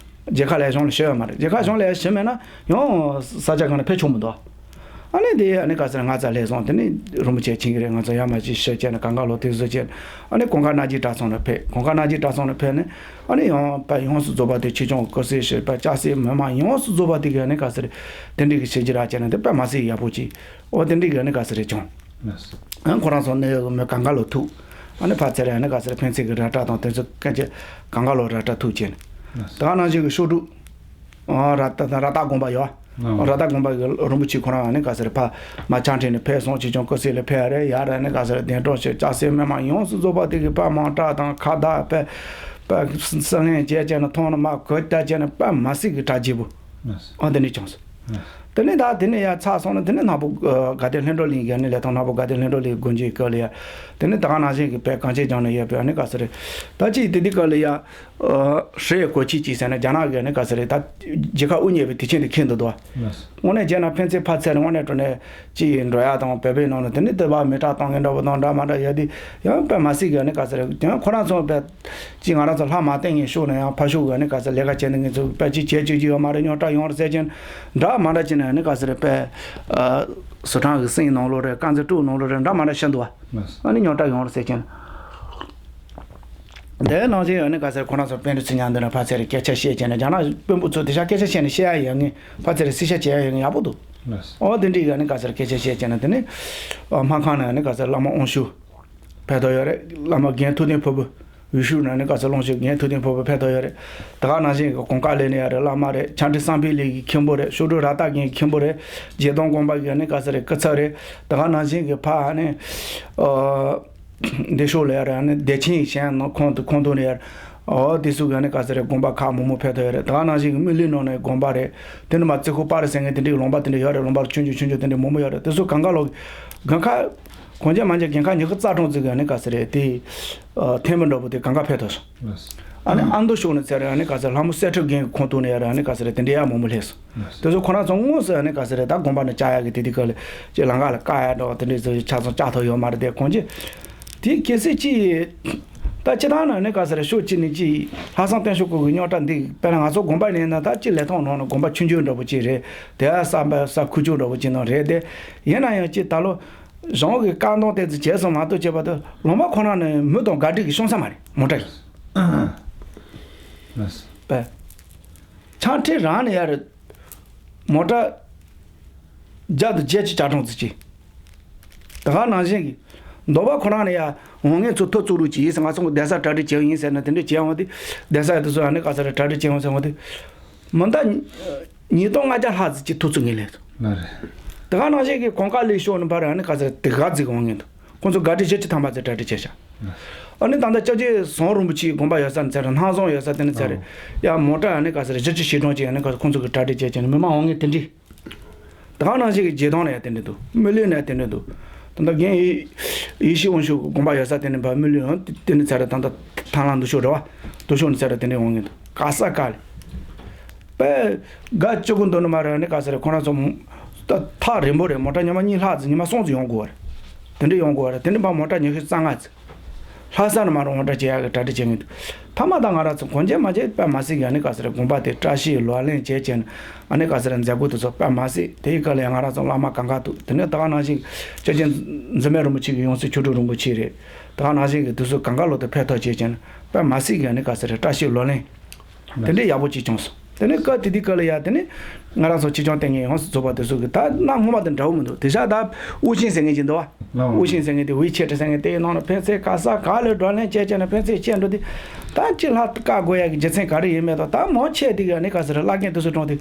མཇལ་ཁ་ལས་གཞུང་ལ་ཞུ་ཡོད་མ་རེད་མཇལ་ཁ་གཞུང་ལ་ཞུ་མེད་ན་ཡང་ས་ཆ་གང་ནས་ཕེབས་ཆོག་མི་འདུག་ཨ་ནི་དེ་ཨ་ནི་ག་ཟེར་ང་ཚ་ལས་སོང་དེ་ནི་རིན་པོ་ཆེ་ཆིང་གི་རེད་ང་ཚོ་ཡར་མར་ཅིག་ཤོད་བྱས་ནས་གང་ག་ལོ་དེ་བཟོ་བྱས་ཨ་ནི་གོང་ཁ་སྣ་རྒྱས་གྲྭ་ཚང་ལ་ཕེབས་གོང་ཁ་སྣ་རྒྱས་གྲྭ་ཚང་ལ་ཕེབས་ནས་ཨ་ནི་ཡང་པ་ཡོངས་སུ་རྫོགས་པ་དེ་ཆེ་ཆུང་སྐུ་སྲས་ཞེས་པ་སྐྱ་སེར་མི་མང་ཡོངས་སུ་རྫོགས་པ་དེ་གི་ཨ་ནི་ག་ཟེར་དེ་འདྲའི་གི་བྱེད་ཀྱི་ར་བྱས་ནས་དེ་དཔེ་མ་སྲིད་ཡག་པོ་ཅིག་ཨོ་དེ་འདྲའི་གི་ཨ་ནི་ག་ཟེར་རེད་བྱུང་། ཨ་ཁོ་རང་ཚོ་གནད་ཡོད་གི་མི་གང་ག་ལོ་ཐུག་ཨ་ནི་ཕར་ཚེ་རེ་ཨ་ནི་ག་ཟེར་ཕན་ཚུན་གི་ར་སྤྲོད་དང་དེ་ཚོ་སྐད་ཆ་གང་ག་ལོ་ར་སྤྲོད་ཐུག་བྱས་ནས་ད་ག་ནང་བཞིན་གི་ཤོག་དྲུག་ཨ་ར་ཏ་ར་ཏ་དགོན་པ་ཡོད། ཨ་ར་ཏ་དགོན་པ་གི་རིན་པོ་ཆེ་ཁོ་རང་ཨ་ནི་ག་ཟེར་ཕ་མ་ཆང་ཁྲིད་ནས་ཕེབས་སོང་ཆེ་ཆུང་སྐུ་སྲས་ལ་ཕེབས་རེད་ཡ་ར་ཨ་ནི་ག་ཟེར་གདན་དྲངས་བྱས་སྐྱ་སེར་མི་མང་ཡོངས་སུ་རྫོགས་པ་དེ་གི་པ་མང་དྲགས་དང་ཁ་བརྡ་པ་པ་སང་ལེན་བྱས་བྱས་ནས་མཐོང་ན་མ་གོ་ལྟ་བྱས་ནས་པ་མ་སྲིད་གི་གྲ་རྒྱས་པོ་ཨ་དེ་ནས་བྱུང་སོང་། དེ་ནས་ད་དེ་ནས་ཡར་ཚར་སོང་ན་དེ་ནས་ནག་པོ་དགའ་ལྡན་ལྷུན་གྲུབ་གླིང་གི་ཨ་ནི་ལས་ཐོག་ནག་པོ་དགའ་ལྡན་ལྷུན་གྲུབ་གླིང་དགོན་ཆེན་སྐབས་ལ་ཡ་དེ་ནས་ད་ག་ནང་བཞིན་གི་པའི་གངས་ཅན་ལྗོངས་ནས་ཡོད་པའི་ཨ་ནི་ག་ཟེར་རེད་ད་ཅི་དེ་དུས་སྐབས་ལ་ཡ། ཧྲེ་གོ་ཆི་ཅིག་ཟེར་ན་རྒྱ་ནག་གི་ནི་ག་ཟེར་རེད་ད། རྒྱལ་ཁབ་དབུ་བརྙེས་པའི་དུས་ཆེན་དེ་འཁེལ་འདུག་དོ། དངོས་གནས་བྱས་ན་ཕན་ཚུན་ཕར་ཚུར་དངོས་གནས་དྲང་གནས་ཅིག་འགྲོ་ཡ་དང་བོད་པའི་ནང་ནས་དེ་ནི་དེ་བ་མི་དྲག་གཏོང་མཁན་འདྲ་བོ་དང་འདྲ་མ་འདྲ་ཡོད་དུས་ཡང་དཔེ་མ་སྲིད་གི་ནི་ག་ཟེར་རེད་ཡང་ཁོ་རང་ཚོ་དཔེ་ཅིག་ང་རང་ཚོ་ལྷ་མ་བསྟེན་མཁན་ཤོག་ན་ཡང་ཕ་ཤོག་གི་ནི་ག་ཟེར་ལས་ཀ་བྱེད་མཁན་ཚོ་དཔེ་ཅིག་བྱེད་བཅུག་གི་ཡོད་མ་རེད་རྙོག་དྲ་ཡོང་རེད་ཟེར་གྱིན་འདྲ་མ་འདྲ་ཅིག་ནས་ནི་ག་ཟེར་རེད་དཔེ་ཟུར་ཁྲིམས་གི་སྲིད་ནང་ལོགས་རེད་དཀར་མཛེས་དཀྲུག་ནང་ལོགས་རེད་འདྲ་མ་འདྲ་བཤད་འདུག་བ། ཨ་ནི་རྙོག་དྲ་ཡོང་རེད་ཟེར་གྱིན། དེའི་ནང་བཞིན་ཡང་ནི་ག་ཟེར་ཁོ་རང་ཚོ་པཎ་གྲུབ་ཚེ་རིང་འདི་ནས་ཕར་ཚུར་སྐད་ཆ་བཤད་བྱས་ནས་རྒྱ་ནག་དཔོན་པོ་ཚོ་དེ་ཤ་སྐད་ཆ་བཤད་ནས་བཤད་ཡ་ཡོད་ངེས་ཕར་ཚུར་སྲི་ཞུ་བྱེད་ཡ་ཡོད་ངེས་ཡག་པོ་འདུག་ཨོ་དེ་འདྲའི་ཡང་ནི་ག་ཟེར་སྐད་ཆ་བཤད་བྱས་ནས་དེ་ནི་སྨར་ཁམས་ནས་ཡང་ནི་ག་ཟེར་བླ་མ་དབང་ཕྱུག་ཕེབས་དོ་ཡོད་རེད། བླ་མ་རྒན་ཐུབ་བསྟན་ཕུར་བུ་ འོད་ཤུགས་ནང་ནས་ག་ཚོད་ལོངས་སྤྱོད་རྒན་ཐུབ་བསྟན་ཕུར་བུ་ཕེབས་ཐོག་ཡོད་རེད། ད་ག་ནང་བཞིན་གྱི་གོང་དཀར་ལས་ནས་ཡ་རེད། བླ་མ་རེད། ཕྱག་ཕྲེང་བསམ་འཕེལ་གླིང་གི་མཁན་པོ་རེད། ཤོག་དྲིལ་ར་ཏ་རྒན་གྱི་མཁན་པོ་རེད། རྗེ་སྟོང་དགོན་པ་གི་ནི་ག་ཚོད་རེད། སྐུ་ཚབ་རེད། ད་ག་ནང་བཞིན་གྱི་ཕ་ནི་འདི་ཤོག་ལས་ཡ་རེད། ནི་བདེ་ཆེན་གཞན་ནང་ཁོང་དུ་ཁོང་དུ་ནས་ཡ་རེད། ཨོ་དེ་ཚོ་གི་ནི་ག་ཚོད་རེད། དགོན་པ་ཁག་མང་མང་ཕེབས་ཐོག་ཡོད་རེད། ད་ག་ནང་བཞིན་གྱི་སྨིན་གླིང་ནང་ནས་དགོན་པ་རེད། དེ་ནི་མ་རྩེ་ཁོག་པ་རེད་ཟེར་མཁན་དེ་འདྲའི་ལུང་པ་དེ་འདྲ་ཡོད་རེད། ལུང་པ་ཆུང་ཆུང་ཆུང་ཆུང་དེ་འདྲའི་མང་མང་ཡོད་རེད། དེ་ཚོ་གང་ག་ལོག་གི་གང་ག་གང་ཅི་མང་ཅི་རྒན་ཁག་ཉི་ཤུ་རྩ་གྲངས་ཙམ་གི་ནི་ག་ཚོད་རེད། དེ་ཐེར་འབུམ་འདྲ་པོ་དེ་གང་ག་ཕེབས་ཐོག་སོང་། ཨ་ནི་ཨ་མདོ་ཕྱོགས་ནས་ཚར་རེད། ཨ་ནི་ག་ཚོད་ལྷ་མོ་གསེར་ཁྲི་རྒན་གྱི་ཁོངས་གཏོགས་ནས་ཡ་རེད། ཨ་ནི་ག་ཚོད་རེད། དེ་འདྲའི་ཡ་མང་པོ་སླེབས་སོང་། དེ་ཚོ་ཁོ་རང་ཚོ་དངོས་སུ་ཨ་ནི་ག་ཚོད་རེད། ད་དགོན་པ་ནས་བཅར་ཡག་གི་དེ་དུས་སྐབས་ལ་ཅིག་ལམ་ཁ་ལ་བཀག་ཡག་འདྲ་བོ་དེ་འདྲའི་ཚོ་ཆ་ཚང་བཅར་ཐུབ་ཡོད་མ་རེད། དེ་གང་ཅི་དེ་གལ་སྲིད་ཅིག་ད་སྤྱིར་བཏང་ནས་ཨ་ནི་ག་ཚོད་རེད། ཕྱོགས་གཅིག་ནས་ཅིག་ལྷག་བསམ་བརྟན་ཤོག་ཁུལ་གྱི་རྙོག་དྲ་འདི་དཔེར་ན་ང་ཚོ་དགོན་པ་ནས་ན་ད་ཅིག་ལས་ཐོག་ནང་ན་དགོན་པ་ཆུང་ཆུང་འདྲ་པོ་ཅིག་རེད། དེ་ཡ་ས་འབབ་ས་ཁུག་ཀྱོག་འདྲ་པོ་ཅིག་ནང་རེད། དེ་ཡིན་ན་ཡང་ཅིག་ད་ལོ་གཞུང་གི་བཀག་སྡོམ་དེ་ཚོ་བྱས་སོང་མ་གཏོགས་བྱས་པ་དང་ལུང་པ་ཁོ་ན་ནས་མི་དང་འགལ་འདྲིས་ཀྱི་བྱུང་ས་མ་རེད། མོ་ཊ་ཡིན་པས། ཕྱག་ཕྲེང་རང་ནས་ཡ་རེད། མོ་ཊ་བརྒྱ་དང་བརྒྱད་ཅུ་གྱ་གྲངས་ཙམ་ཅིག་ད་ག་ནང་བཞིན་གྱི་འདོད་པ་ཁོ་རང་ནས་ཡ་འོང་མཁན་ཚོ་ཐོ་བཙུགས་རོགས་གྱིས་ཟེར། ང་ཚོ་གི་གདན་ས་གྲ་སྒྲིག་བྱས་ཡིན་ཟེར་ན་དེ་འདྲ་བྱས་འོང་དུས་གདན་ས་ཡ་དེ་ཚོ་ཨ་ནི་ག་ཚོད་རེད། གྲ་སྒྲིག་བྱས་འོང་ཟེར་འོང་དུས་མི་ཟླ་ཉིས་སྟོང་ལྔ་བརྒྱ་ལྷག་ཙམ་ཅིག་ཐོ་བཙུགས་མཁན་སླེབས་སོང་། ལགས་རེད། དེ་ག་ནང་བཞིན་གྱི་གོང་དཀར་ལས་ཤོག་ནས་ཕར་ཨ་ནི་ག་ཚོད་དེ་ག་ཙིག་འོང་མཁན་འདུག་ཁོང་ཚོ་གྲ་སྒྲིག་བཞི་བཅུ་ཐམ་པ་ཙམ་གྲ་སྒྲིག་བྱས་ཤག་ཨ་ནི་ད་ལྟ་སྐྱབས་རྗེ་ཟམ་རིན་པོ་ཆེའི་དགོན་པ་ཡོད་ས་ནས་ཚར་རེད། སྣང་བཟང་ཡོད་ས་དེ་ནས་ཚར་རེད། ཡ་མོ་ཊ་ཨ་ནི་ག་ཚོད་རེད། བཞི་བཅུ་ཞེ་གྲངས་ཅིག་ཨ་ནི་ག་ཁོང་ཚོ་གི་གྲ་སྒྲིག་བྱས་བྱས་ནས་མི་མང་འོང་མཁན་དེ་འདྲ། དེ་ག་ནང་བཞིན་གྱི་རྗེ་སྟོང་ལ་ཡང་དེ་འདྲ་འདུག་སྨིན་གླིང་ལ་ཡང་དེ་འདྲ་འདུག་ད་ལྟ་རྒན་ཡེ་ཡེ་ཤེས་དབང་ཕྱུག་གི་དགོན་པ་ཡོད་ས་དེ་ནས་ཕར་སྨིན་གླིང་ཡང་དེ་ནས་ཚར་རེད། ད་ལྟ་ཐང་ལྷ་མདོ་ཕྱོགས་རེད་པ། མདོ་ཕྱོགས་ནས་ཚར་རེད། དེ་འདྲ་འོང་མཁན་འདུག་ག་ས་ག་ལ། པས་དགའ་བཅུ་དགུ་འདུག་ནི་མ་རེད། ནི་ག་ས་རེད། ཁོ་རང་ཚོ་ད་ཐག་རིང་པོ་རེད། མོ་ཊ་ཉི་མ་གཉིས་ལྷག་ཙམ་ཉི་མ་གསུམ་ཙམ་ཡོང་དགོས་པ་རེད། དེ་འདྲ་ཡོང་དགོས་པ་རེད། དེ་འདྲ་ཕར་མོ་ཊ་ཉི་ཤུ་རྩ་ལྔ་ཙམ་ལྷ་ས་ནས་མར་མོ་ཊ་བརྒྱབ་ཡག་གི་གྲ་སྒྲིག་བྱེད་མཁན་འདུག་མཐའ་མ་ད་ང་རང་ཚོ་གང་བྱས་མ་བྱས་དཔེ་མ་སྲིད་ཀྱི་ཨ་ནི་ག་ས་རེད། དགོན་པ་དེ་བཀྲ་ཤིས་ལོ་ལོན་བྱས་བྱས་ནས་ཨ་ནི་ག་ས་རེད། མཛད་སྒོ་དེ་ཚོ་དཔེ་མ་སྲིད། དེའི་སྐབས་ལ་ཡང་ང་རང་ཚོ་བླ་མ་གང་ག་འདུག་དེ་ནས་ད་ག་ནང་བཞིན་སྐྱབས་རྗེ་འཛིན་མེད་རིན་པོ་ཆེ་གི་ཡང་སྲིད་ཆོས་དྲུག་རིན་པོ་ཆེ་རེད། ད་ག་ནང་བཞིན་གྱི་དེ་ཚོ་གང་ག་ལོག་ཏུ་ཕེབས་ཐོག་བྱས་བྱས་ནས་དཔེ་མ་སྲིད་ཀྱི་ཨ་ནི་ག་ས་རེད། བཀྲ་ཤིས་ལོ་ལོན། དེ་འདྲའི་ཡག་པོ་ཅིག་བྱུང་སོང་། དེ་ནས་སྐབས་དེ་དུས་སྐབས་ལ་ཡ་དེ་ནི་ང་རང་ཚོ་ཆོས་སྐྱོང་ལྟེ་གནས་ཡོངས་སུ་རྫོགས་པ་དེ་ཚོ་གི་ད་གནའ་སྔོན་མ་དང་འདྲ་བོ་མི་འདུག་དེ་ཤག་ད་དབུ་ཆེན་ཟེར་མཁན་ཅིག་འདུག་བ། ལགས། དབུ་ཆེན་ཟེར་མཁན་དེ་དབུས་ཆེ་ཁྲི་ཟེར་མཁན་དེའི་ནང་ལ་ཕན་ཚུན་ག་ས་ག་ལ་བགྲོ་གླེང་བྱས་བྱས་ནས་ཕན་ཚུན་བཤད་འགྲོ་དུས་ད་ཅི་ལྷག་བཀའ་བསྒོ་ཡ་གི་རྒྱུ་མཚན་ག་རེ་ཡིན་མེད་དང་། ད་མང་ཆེ་དེ་གི་ནི་ག་ཟེར་བླ་རྒན་དེ་ཚོ་གྲོངས་དུས་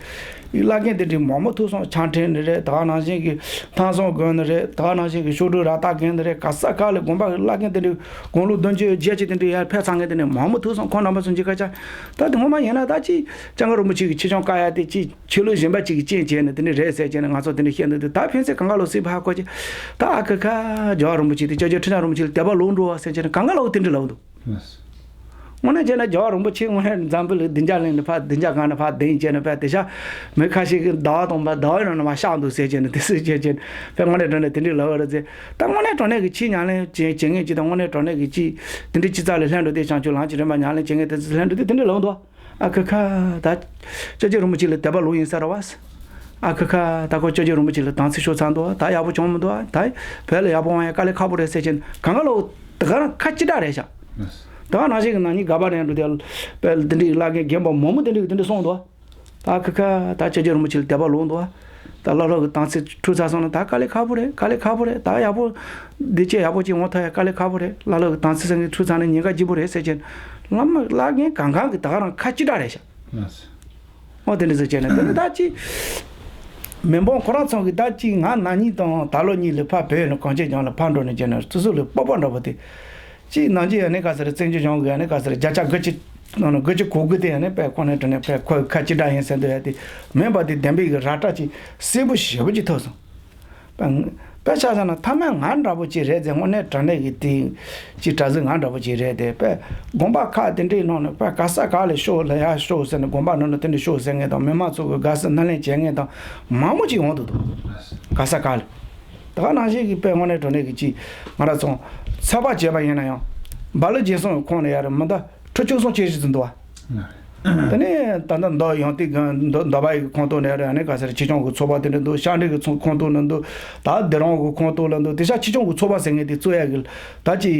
བླ་རྒན་དེ་འདྲའི་མང་མོ་ཐུག་སོང་། ཕྱག་ཕྲེང་ནི་རེད། ད་ག་ནང་བཞིན་གི་ཐང་སོང་དགོན་ནི་རེད། ད་ག་ནང་བཞིན་གི་ཤོག་དྲིལ་ར་ཏ་རྒན་ནི་རེད། ག་ས་ག་ལ་དགོན་པ་གི་བླ་རྒན་དེ་འདྲའི་དགུང་ལོ་བདུན་ཅུ་བརྒྱད་ཅུ་དེ་འདྲའི་ཡར་ཕེབས་ཚར་མཁན་དེ་ནི་མང་མོ་ཐུག་སོང་། ཁོང་རྣམ་པ་ཚོ་མཇལ་ཁ་བཅར། ད་དེ་སྔོན་མ་ཡིན་ན་ད་ཅི་སྐྱབས་མགོན་རིན་པོ་ཆེ་གི་ཆོས་སྐྱོང་བཀའ་ཡ་དེ་ཅི་ཆོས་ལུགས་གཞན་པ་ཅིག་གི་རྐྱེན་བྱས་ནས་དེ་འདྲ་རེད་ཟེར་བྱས་ནས་ང་ཚོ་དེ་འདྲ་བཤད་འདུག་དུས་ད་ཕན་ཚུན་གང་ག་ལོག་སྲིད་པ་ཧ་གོ་ཅི། ད་ཨ་ཁ་ཁ་རྒྱལ་བ་རིན་པོ་ཆེ་དེ་སྐྱབས་རྗེ་ཁྲི་བྱང་རིན་པོ་ཆེ་ལ་དད་པ་ལོག་འགྲོ་བ་ཟེར་བྱས་ནས་གང་ག་ལོག་དེ་འདྲ་ལབ་འདུག་དངོས་གནས་བྱས་ན་རྒྱལ་བ་རིན་པོ་ཆེ་དངོས་གནས་འཛམ་བུ་གླིང་བདུན་བརྒྱ་གླིང་ནས་ཕར་བདུན་བརྒྱ་སྒང་ནས་ཕར་བདུན་བྱས་ནས་ཕར་དེ་ཤག་མི་ཁ་ཤས་ཀྱིས་ཟླ་བ་སྟོང་པ་ཟླ་བའི་ནང་ནས་མར་གཤེགས་འདུག་ཟེར་བྱས་ནས་དེ་སུས་བྱས་བྱས་ནས་ཕར་དངོས་གནས་དྲང་གནས་དེ་འདྲའི་ལབ་པ་རེད་ཟེར། ད་དངོས་གནས་དྲང་གནས་ཀྱི་ཆོས་ཉམས་ལེན་བྱེད་བྱེད་མཁན་ཅིག་དང་། དངོས་གནས་དྲང་གནས་ཀྱི་ཅིག་དེ་འདྲའི་ཅིག་རྩ་ལ་ལྷན་འགྲོ་དེ་བྱང་ཆུབ་ལམ་གྱི་རིམ་པ་ཉམས་ལེན་བྱེད་མཁན་དེ་ཚོས་ལྷན་འགྲོ་དེ་དེ་འདྲ་ལབ་འདུག་ཨ་ཁ་ཁ། ད་སྐྱབས་རྗེ་རིན་པོ་ཆེ་ལ་དད་པ་ལོག་ཡིན་ས་རེད་བ། ཨ་ཁ་ཁ། ད་ཁོ་སྐྱབས་རྗེ་རིན་པོ་ཆེ་ལ་དམ་ཚིག་ཤོར་ཚར་འདུག་ད་ཡག་པོ་བྱུང་མི་འདུག་ད་བོད་ལ་ཡག་པོ་འོང་ཡ་དཀའ་ལས་ཁག་པོ་རེད་ཟེར་བྱས་ནས་གང་ག་ལོག་ད་ག་རང་ཁ་ཅི་འདྲ་རེད་ཤག་ད་ག་ནང་བཞིན་གྱི་ནང་མི་ག་པར་ཡང་འགྲོ་དེ་བོད་ལ་དེ་འདྲའི་བླ་རྒན་རྒན་པ་མང་པོ་དེ་འདྲའི་དེ་འདྲ་གསུངས་འདུག་ད་ཁ་ཁ། ད་སྐྱབས་རྗེ་རིན་པོ་ཆེ་ལ་དད་པ་ལོག་འདུག་ད་བླ་སློབ་ཀྱི་དམ་ཚིག་འཁྲུག་ཚར་སོང་ན་ད་དཀའ་ལས་ཁག་པོ་རེད། དཀའ་ལས་ཁག་པོ་རེད། ད་ཡག་པོ་བདེ་སྐྱིད་ཡག་པོ་ཅིག་འོང་ཐུབ་ཡ་དཀའ་ལས་ཁག་པོ་རེད། བླ་སློབ་ཀྱི་དམ་ཚིག་ཟེར་མཁན་འཁྲུག་ཚར་ན་ཉེན་ཁ་ལྗིད་པོ་རེད་ཟེར་བྱས་ནས་བླ་མ་བླ་རྒན་གང་གང་གི་ད་ག་རང་ཁ་ཅི་འདྲ་རེད་ཤག་འོ་དེ་འདྲ་ཟེར་བྱས་ནས་དེ་ནི་ད་ཅི་མི་འབངས་ཁོ་རང་ཚོ་གི་ད་ཅི་ང་ན་ནིང་དང་ད་ལོ་གཉིས་ལ་ཕར་བོད་ནས་གངས་ཅན་ལྗོངས་ལ་ཕར་འགྲོ་ནས་བྱས་ནས་སོ་སོ་ལ་སྤོབས་པ་འདྲ་པོ་དེ། ཅིག་ནང་ཆོས་ཡ་ནི་ག་ཟེར་བཙན་བྱོལ་གཞུང་གི་ཡ་ནི་ག་ཟེར་བརྒྱ་ཆ་དགུ་བཅུ་ནང་ནས་དགུ་བཅུ་གོ་དགུ་དེ་ཡ་ནི་དཔེ་ཁོ་ནས་དྲན་ནས་དཔེ་ཁོའི་ཁ་ཅི་འདྲ་ཡིན་ཟེར་འདོད་ཡ་དེ་མིན་པ་དེ་བདེན་པའི་གི་ར་སྤྲ་ཅིག་གསལ་པོ་ཞེ་པོ་ཅིག་ཐོབ་སོང་། དཔེ་དཔེ་ཆ་བཞག་ན་མཐའ་མ་ང་འདྲ་པོ་ཅིག་རེད་ཟེར། དངོས་གནས་དྲང་གནས་ཀྱི་དེ་ཅིག་གྲྭ་གཟིགས་ང་འདྲ་པོ་ཅིག་རེད་དེ། དཔེ་དགོན་པ་ཁག་དེ་འདྲའི་ནང་ནས་དཔེ་ག་ས་ག་ལ་ཤོག་ལ་ཡ་ཤོག་ཟེར་ནས་དགོན་པ་ནང་ནས་དེ་འདྲ་ཤོག་ཟེར་མཁན་དང་མི་མང་ཚོ་གི་དགའ་བསུ་སྣེ་ལེན་བྱེད་མཁན་དང་མང་པོ་ཅིག་ཡོང་འདུག་འདུག་ག་ས་ག་ལ། ད་ག་ནང་བཞིན་གྱི་དཔེ་དངོས་གནས་དྲང་གནས་ཀྱི་ཅིག་ང་རང་ཚོ་ཚོད་དཔག་བྱས་པ་ཡིན་ན་ཡང་། སྦ་ལི་རྗེ་ཙོང་གི་ཁོངས་ནས་ཡ་རེད་མི་ད་ཁྲི་བཅུ་གསུམ་ཅན་ཞིག་ཙམ་འདུག་བ། དེ་ནས་ད་ལྟ་མདོ་ཡང་ཏིག་གི་མདོ་མདོ་སྦ་ཡི་ཁོངས་གཏོགས་ནས་ཡ་རེད། ཨ་ནི་ག་ཟེར་ཆོས་སྐྱོང་གི་ཚོགས་པ་དེ་འདྲ་འདུག་ཤར་འབྲས་ཀྱི་ཚོགས་ཁོངས་གཏོགས་ནས་འདུག་ད་བདེ་རོང་གི་ཁོངས་གཏོགས་ལ་འདུག་དེ་ཤ་ཆོས་སྐྱོང་གི་ཚོགས་པ་ཟེར་མཁན་དེ་གཙོས་ཡ་གི་ད་ཅི།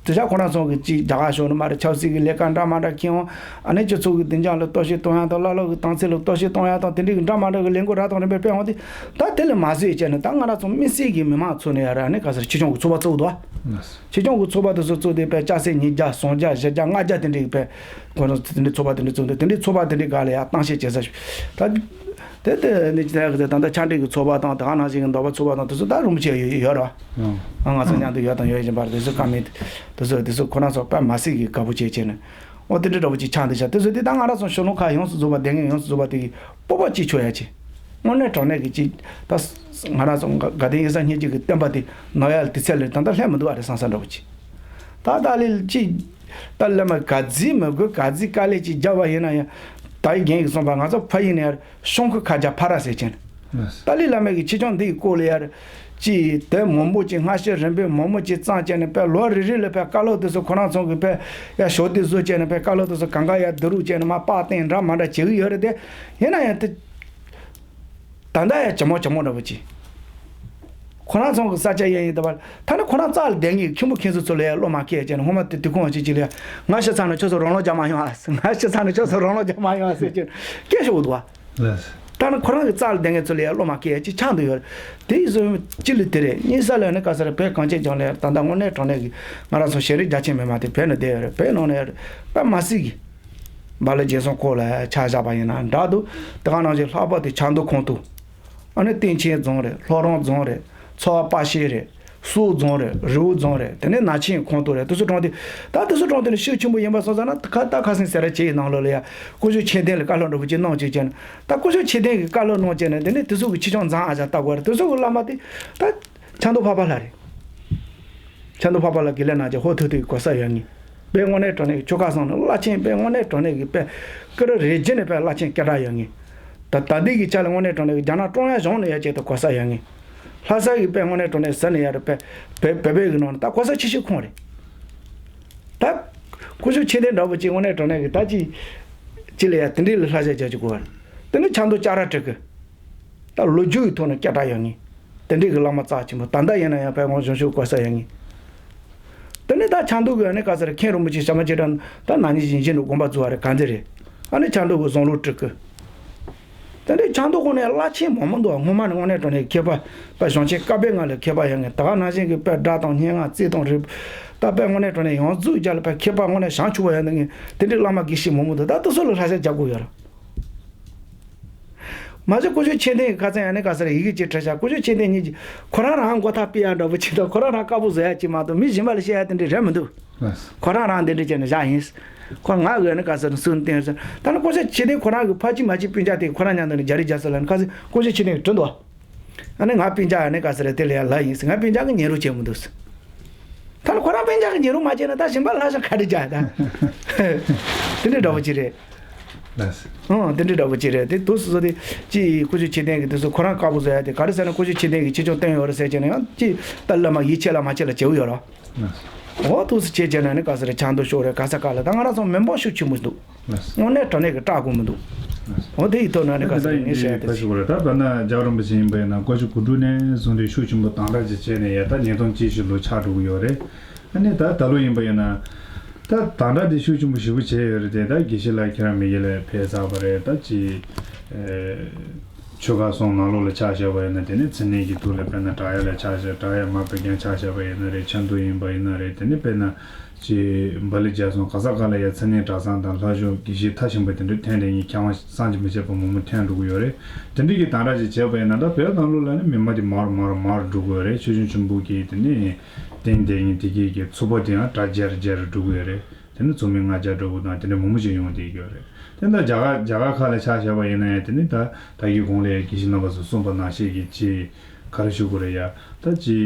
དེ་ཤ་ཁོ་རང་ཚོ་གི་ཅིག་རྒྱ་གར་ཕྱོགས་ནས་མ་རེད། ཆབ་སྲིད་ཀྱི་ལས་ཀ་འདྲ་མ་འདྲ་འཁྱེར་འོང་། ཨ་ནི་སྤྱི་ཚོགས་ཀྱི་བདེ་འཇགས་ལ་གཏོར་བཤིག་གཏོང་ཡག་དང་། བླ་ལོག་གི་དམ་ཚིག་ལ་གཏོར་བཤིག་གཏོང་ཡག་དང་། དེ་འདྲའི་གི་འདྲ་མ་འདྲ་གི་ལས་འགུལ་རབ་དང་རིམ་པས་སྤེལ་འོང་དུས། ད་དེ་ལ་མ་བཟོད་བྱས་ནས། ད་ང་རང་ཚོ་དམིགས་བསལ་གྱི་མི་མང་ཚོ་ནས་ཡ་ར་ཨ་ནི་ག་ཟེར། ཆེད་སྐྱོང་གི་ཚོགས་པ་བཙུགས་འདུག་བ། ཆེད་སྐྱོང་གི་ཚོགས་པ་དེ་ཚོ་བཙུགས་ཏེ་དཔེ་ལྕགས་སྲེག་ཉིས་བརྒྱ་སུམ་བརྒྱ་བཞི་བརྒྱ་ལྔ་བརྒྱ་དེ་འདྲའི་གི་དཔེ་ཁོ་རང་ཚོ་དེ་འདྲའི་ཚོགས་པ་དེ་འདྲ་བཙུགས་འདུག་དེ་འདྲའི་ཚོགས་པ་དེ་འདྲའི་སྒང་ལ་ཡ་གཏམ་བཤད་བྱེད་ས་ཞིག་ད། དེ་དེ་ནི་ཅི་ད་ད་ལྟ་ཕྱག་སྦྲེལ་གྱི་ཚོགས་པ་དང་། དེ་ག་ནང་བཞིན་གྱི་ཟློག་པ་ཚོགས་པ་དང་། དེ་ཚོ་ད་རིན་པོ་ཆེ་ཡོད་ཡོད་ར། ཨ། ང་ཚོ་མཉམ་དུ་ཡོད་དང་ཡོད་བཞིན་པ་རེད། དེ་ཚོ་བཀའ་མོལ་དེ་ཚོ་དེ་ཚོ་ཁོ་རང་ཚོ་དཔེ་མ་སྲིད་ཀྱི་དགའ་པོ་བྱས་བྱས་ནས། འོ་དེ་འདྲ་འདྲ་པོ་ཅིག་ཆགས་འདུག་ཤག་དེ་ཚོ་དེ་ད་ང་རང་ཚོ་གཞོན་ནུ་ཁག་ཡོངས་སུ་རྫོགས་པ། དེ་སྔོན་ཡོངས་སུ་རྫོགས་པ་དེ་གི་སྤོབས་པ་ཅིག་ཆོད་ཡ་ཅིག་དངོས་གནས་དྲང་གནས་ཀྱི་ཅིག་ད་ང་རང་ཚོ་དགའ་ལྡན་ཡེ་ཤེས་སྙིང་རྗེ་གི་བསྟན་པ་དེ་ནོར་ཡ་ལ་དུས་ཚོད་ལ་ད་ལྟ་སླེབས་མི་འདུག་བ་རེད་བསམ་བསམ་འདྲ་པོ་ཅིག་ད་ད་ལས་ཅིག་ད་ལས་མ་ག་ཚོད་མི་དགོས། ག་ཚོད་དཀའ་ལས་ཅིག་བརྒྱབ་པ་ཡིན་ན་ཡང་། ད་ཡི་རྒན་གྱིས་གསུངས་པ། ང་ཚོ་ཕ་ཡུལ་ནས་ཡར་ཤོང་ཁུ་ཁ་རྒྱ་ཕ་ར་ཟེར་ཅན། ཏཱ་ལའི་བླ་མ་གི་ཆེད་སྦྱོང་འདིའི་སྐོར་ལ་ཡར་ཅིག་དེབ་མང་པོ་ཅིག་སྔ་ཕྱི་རིམ་པས་མང་པོ་ཅིག་བརྩམས་བྱས་ནས། དཔེ་ལོ་རེ་རེ་ལ་དཔེ་བཀའ་སློབ་དེ་ཚོ་ཁོ་རང་ཚོ་གི་དཔེ་ཡར་ཞོགས་དུས་བཟོས་བྱས་ནས། དཔེ་བཀའ་སློབ་དེ་ཚོ་གང་ག་ཡར་བསྡུ་རུབ་བྱས་ནས་མར་པར་བཏོན་འདྲ་མ་འདྲ་བྱེད་ཀྱི་ཡོད་རེད་དེ། ཡིན་ན་ཡང་དེ། ད་ལྟ་ཡང་ཇེ་མང་ཇེ་མང་འདྲ་པོ་ཅིག་ཁོ་རང་ཚོ་གི་ས་ཆ་ཡན་ཡིན་ད་པ། ད་ནི་ཁོ་རང་རྩ་ལ་བསྡད་མཁན་གྱི་མཁན་པོ་མཁན་ཟུར་ཚོ་ལ་ཡང་བློ་མ་སྐྱེ་བྱས་ནས། སྔོན་མ་དེ་དུས་ཁོང་ཅིག་ཅིག་ལ་ཡང་། ང་ཤི་ཚར་ན་ཁྱོད་ཚོ་རང་ལོག་རྒྱག་མ་ཡོང་ཨ། ང་ཤི་ཚར་ན་ཁྱོད་ཚོ་རང་ལོག་རྒྱག་མ་ཡོང་ཨ་ཟེར་གྱི་སྐད་ཤོར་འདུག་བ། ལགས། ད་ནི་ཁོ་རང་གི་རྩ་ལ་བསྡད་མཁན་ཚོ་ལ་ཡང་བློ་མ་སྐྱེ་ཡ་ཅིག་ཆགས་འདུག་ཡོད། དེ་ཡིན་ཙང་ཅི་ལ་དེ་རེད། གཉིས་ས་ལ་ནི་ག་ས་རེད། བོད་གངས་ཅན་ལྗོངས་ལ་ཡང་ད་ལྟ་དངོས་གནས་དྲང་གནས་ཀྱི་ང་རང་ཚོ་ཤེས་རིག་རྒྱ་ཆེ་མི་མང་དེ་བོད་ནང་བསྡད་ཡོད་རེད། བོད་ནང་ལ་ཡང་རེད། དཔེ་མ་སྲིད་ཀྱི། བ་ལི་རྗེ་ཙོང་ཁ་ལ་ཆ་བཞག་པ་ཡིན་ན་འདྲ་འདུག་དེ་ག་ནང་བཞིན་ལྷག་པར་དུ་ཆབ་མདོ་ཁོངས་གཏོགས། ཨ་ནི་སྟེང་ཆེན་རྫོང་རེད། ལྷོ་རོང་རྫོང་རེད། ཚོ་བ་དཔའ་ཤེལ་རེད། སོག་རྫོང་རེད། རི་བོ་རྫོང་རེད། དེ་ནས་ན་ཆེན་ཁོངས་གཏོགས་རེད། དེ་ཚོ་གྲོང་སྡེ། ད་དེ་ཚོ་གྲོང་སྡེ་ནི་ཤུགས་ཆེན་པོ་ཡིན་པ་སོང་ཙང་ན། ད་ཁ་ད་ཁ་སང་ཟེར་ར་བྱེད་ཡི་ནང་ལོགས་ལ་ཡ། སྐུ་ཞབས་ཆོས་ལྡན་ལ་བཀའ་སློབ་འདྲ་པོ་ཅིག་གནང་བྱས་བྱས་ནས། ད་སྐུ་ཞབས་ཆོས་ལྡན་གྱིས་བཀའ་སློབ་གནང་བྱས་ནས། དེ་ནས་དེ་ཚོ་གི་ཆེད་སྦྱོང་མཛངས་ཨ་ཅག་ལྟ་དགོས་རེད། དེ་ཚོ་གི་བླ་མ་དེ་ད་ཆབ་མདོ་འཕགས་པ་ལྷ་རེད། ཆབ་མདོ་འཕགས་པ་ལྷ་དགེ་ལེགས་རྣམ་རྒྱལ་ཧོར་ཐུག་དུས་གོ་ས་ཡོད་ངེས། དཔེ་དངོས་གནས་དྲང་གནས་ཀྱི་ཆོལ་ཁ་གསུམ་ནས་བླ་ཆེན། དཔེ་དངོས་གནས་དྲང་གནས་ཀྱི་དཔེ་ཀི་རི་རེ་ཇི་ནས་དཔེ་བླ་ཆེན་སྐད་གྲགས་ཡོད་ངེས། ད་ད་ལྟའི་གི་ཆ་ལ་དངོས་གནས་དྲང་གནས་ཀྱི་རྒྱ་ནག་ཀྲུང་དབྱང་གཞུང་ནས་ཡ་བྱས་ཏེ་གོ་ས་ཡོད་ངེས། ལྷ་ས་གི་དཔེ་དངོས་གནས་དྲང་གནས་ཟེར་ནས་ཡ་རེད། དཔེ་བོད་བོད་པའི་གི་ནང་ནས་ད་གོ་ས་ཆེ་ཤོས་ཁོང་རེད། ད་སྐུ་ཞབས་ཆོས་ལྡན་འདྲ་པོ་ཅིག་དངོས་གནས་དྲང་གནས་ཀྱི་ད་ཅི་ཅི་ལ་ཡ་དེ་འདྲའི་ལ་ལྷ་ས་རྒྱ་ཆེ་དགོས་པ་རེད། དེ་ནི་ཆབ་མདོ་ལྕགས་ར་བྲག་གི། ད་ལོ་རྒྱུས་ཀྱི་ཐོག་ནས་སྐད་གྲགས་ཡོད་ངེས། དེ་འདྲའི་གི་བླ་མ་རྩ་ཆེན་པོ་ད་ལྟ་ཡིན་ན་ཡང་དཔེ་ངོ་གཞོན་ཤོས་གོ་ས་ཡོད་ངེས། དེ་ནས་ད་ཆབ་མདོ་གི་ཨ་ནི་ག་ས་རེད། མཁན་རིན་པོ་ཆེ་ཞྭ་དམར་ཆོས་གྲགས་ད་ན་ནིང་བཞིན་བཞིན་དུ་དགོངས་པ་རྫོགས་པ་རེད། ག་ཚོད་རེད། ཨ་ནི་ཆབ་མདོ་གི་བཟང་ལུགས་སྤྲུལ་སྐུ། དེ་འདྲའི་ཆབ་མདོ་ཁོངས་ནས་བླ་ཆེན་མང་མང་འདུག་སྔོན་མ་ནས་དངོས་གནས་དྲང་གནས་མཁས་པ་དཔེ་གཞོན་ཆེན་བཀའ་པོད་ལྔ་ལ་མཁས་པ་ཡོད་ངེས། ད་ག་ནང་བཞིན་གྱི་དཔེ་སྒྲ་དང་སྙན་ངག་རྩིས་དང་རིག་ད་དཔེ་དངོས་གནས་དྲང་གནས་ཡོངས་རྫོགས་རྒྱ་ལ་དཔེ་མཁས་པ་དངོས་གནས་བྱང་ཆུབ་པ་ཡོད་ངེས། དེ་འདྲའི་བླ་མ་དགེ་བཤེས་མང་མང་འདུག་ད་དེ་ཚོ་ལ་ལྷ་ས་རྒྱག་དགོས་ཡོད་རེད། མ་གཞི་སྐུ་ཞབས་ཆོས་ལྡན་གྱི་ཁ་སང་ཡང་ནི་ག་ས་རེད། ཡི་གེ་གཅིག་བྲིས་ཤག་སྐུ་ཞབས་ཆོས་ལྡན་ཉིད་ཀྱིས་ཁོ་རང་རང་མགོ་ཐག་སྤུས་ཡག་འདྲ་པོ་ཅིག་དང་། ཁོ་རང་རང་དཀར་པོ་བཟོ་ཡག་ཅིག་མ་གཏོགས་མི་གཞན་པ་ལ་བཤད་ཡག་དེ་འདྲ་རེད་མི་འདུག་ལགས། ཁོ་རང་རང་འདི་འདྲ་བྱས་ནས་བཞག་ཡིན། ཁོ་ང་འོས་ནི་ག་ས་རེད་སུན་བསྟན་ཟེར། ད་ནི་སྐུ་ཞབས་ཆོས་ལྡན་ཁོ་རང་གི་ཕ་གཅིག་མ་གཅིག་སྤུན་ཀྱག་དེ་ཁོ་རང་མཉམ་དུ་ནི་རྒྱ་རིགས་རྒྱ་ས་ལ་ནི་ཁ་སང་སྐུ་ཞབས་ཆོས་ལྡན་གྱིས་བྲིས་འདུག་ཨ་ནི་ང་སྤུན་ཀྱག་ཨ་ནི་ག་ས་རེད་དེ་ལ་ཡ་ལབ་ཡིན་ཟེར། ང་སྤུན་ཀྱག་གིས་ཉན་རོགས་བྱས་མི་འདུག་ཟེར། ད་ནི་ཁོ་རང་སྤུན་ཀྱག་གིས་ཉན་རོགས་མ་བྱས་ན་ད་གཞན་པ་ལྷ་ཞང་ག་རེ་རྒྱག་ད། དེ་འདྲའི་འདྲ་པོ་ཅིག་རེད། ལགས་སོ། ཨང་། དེ་འདྲའི་འདྲ་པོ་ཅིག་རེད། དེ་དུས་སུ་སོ་དེ་ཅི་སྐུ་ཞབས་ཆོས་ལྡན་གྱིས་དེ་ཚོ་ཁོ་རང་དཀར་པོ་བཟོ་ཡ་དེ་ག་རེ་ཟེར་ན། སྐུ་ཞབས་ཆོས་ལྡན་གྱིས་ཆེད་སྦྱོང་བཏོན་ཡོད་རེད་ཟེར་བྱས་ན་ཡང་ཅི་ད་བླ་མ་ཡིད་ཆེས་ལ་མ་ཆེས་ལ་བྱེད་ཡོད་ར། ལགས་སོ། འོ་དུས་སུ་བྱས་བྱས་ན་ནི་ག་ས་རེད། ཆབ་མདོ་ཕྱོགས་རེད། ག་ས་ག་ལ་ད་ང་རང་ཚོ་མི་འབོར་ཤུགས་ཆེན་པོ་འདུག་ལགས་སོ། དངོས་གནས་དྲང་གནས་ཀྱི་སྐྲག་དགོས་མི་འདུག་ལགས་སོ། འོ་དེ་ཡི་ཐོག་ནས་ནི་ག་ས་རེད། ངས་བཤད་ཡ་དེ་ཕ་ཞིག་རེད། ད་དཔེར་ན་རྒྱལ་བ་རིན་པོ་ཆེ་ཡིན་པ་ཡིན་ན་ཀོ་ཤུ་གོ་དྲུག་ནས་བཟུང་སྟེ་ཤུགས་ཆེན་པོ་དམ་དྲག་ཅིག་བྱས་ནས་ཡ་ད་ཉིས་སྟོང་གཅིག་ལོ་ཆགས་འགྲོ་གི་ཡོད་རེད། ཨ་ནི་ད་ད་ལོ་ཡིན་པ་ཡིན་ན། ད་དམ་དྲག་དེ་ཤུགས་ཆེན་པོ་ཞེ་པོ་བྱས་ཡོད་རེད་དེ། ད་དགེ་བཤེས་ལགས་ཁྱེད་རང་མི་ཡུལ་ལ་ཕེབས་ཚར་བ་རེད། ད་ཅི། ཨེ། ཆོལ་ཁ་གསུམ་ནང་ལོགས་ལ་ཆ་བཞག་པ་ཡིན་ན། དེ་ནས་མཚན་གནས་ཀྱི་ཐོག་ལ་དཔེར་ན་བྲག་གཡབ་ལ་ཆ་བཞག་བྲག་གཡབ་མ་བོད་ཁྱིམ་ཆ་བཞག་པ་ཡིན་ན་རེད། ཆབ་མདོ་ཡིན་པ་ཡིན་ན་རེད། དེ་ནས་དཔེར་ན་ཅི་བ་ལི་རྒྱ་གསུམ་ག་ས་ག་ལ་ཡ་མཚན་གནས་གྲྭ་ཚང་དང་ལྷ་ཆོས་དགེ་བཤེས་མཐར་ཕྱིན་པ་དེ་འདྲ་ཐོན་བསྡད་མཁན་མཁས་དབང་བསམ་གྱིས་མི་ཁྱབ་པ་མང་པོ་ཐོན་འགྲོ་གི་ཡོད་རེད། དེ་འདྲ་གི་དམ་དྲག་ཅིག་བྱས་པ་ཡིན་ན། ད་བོད་ནང་ལོགས་ལ་ནི་མི་མང་དེ་མར་མར་མར་འགྲོ་གི་ཡོད་རེད། ཆོས་སྐྱོང་ཆེན་པོ་གི་དེ་ནས་བསྟེན་བསྡད་མཁན་དེ་གའི་གི་ཚོགས་པ་དེ་ཡང་གྲ་རྒྱས་རྒྱས་རུ་འགྲོ་གི་ཡོད་རེད། དེ་ནི་ཚོགས་མི་ལྔ་བརྒྱ་འགྲོ་གི་དང་དེ་འདྲ་མང་པོ་ཞིག་ཡོང་བསྡད་ཀྱི་ཡོད་རེད། དེ་འདྲ་རྒྱ་གར་རྒྱ་གར་ཁག་ལ་ཆ་བཞག་པ་ཡིན་ན་ཡང་། དེ་ནི་ད་ད་གིན་གོང་ལ་ཡ་དགེ་བཤེས་རྣམ་པ་ཚོས་གསུངས་པ་ནང་བཞིན་གྱི་ཅི་ག་རེ་ཞུ་དགོས་རེད་ཡ། ད་ཅི་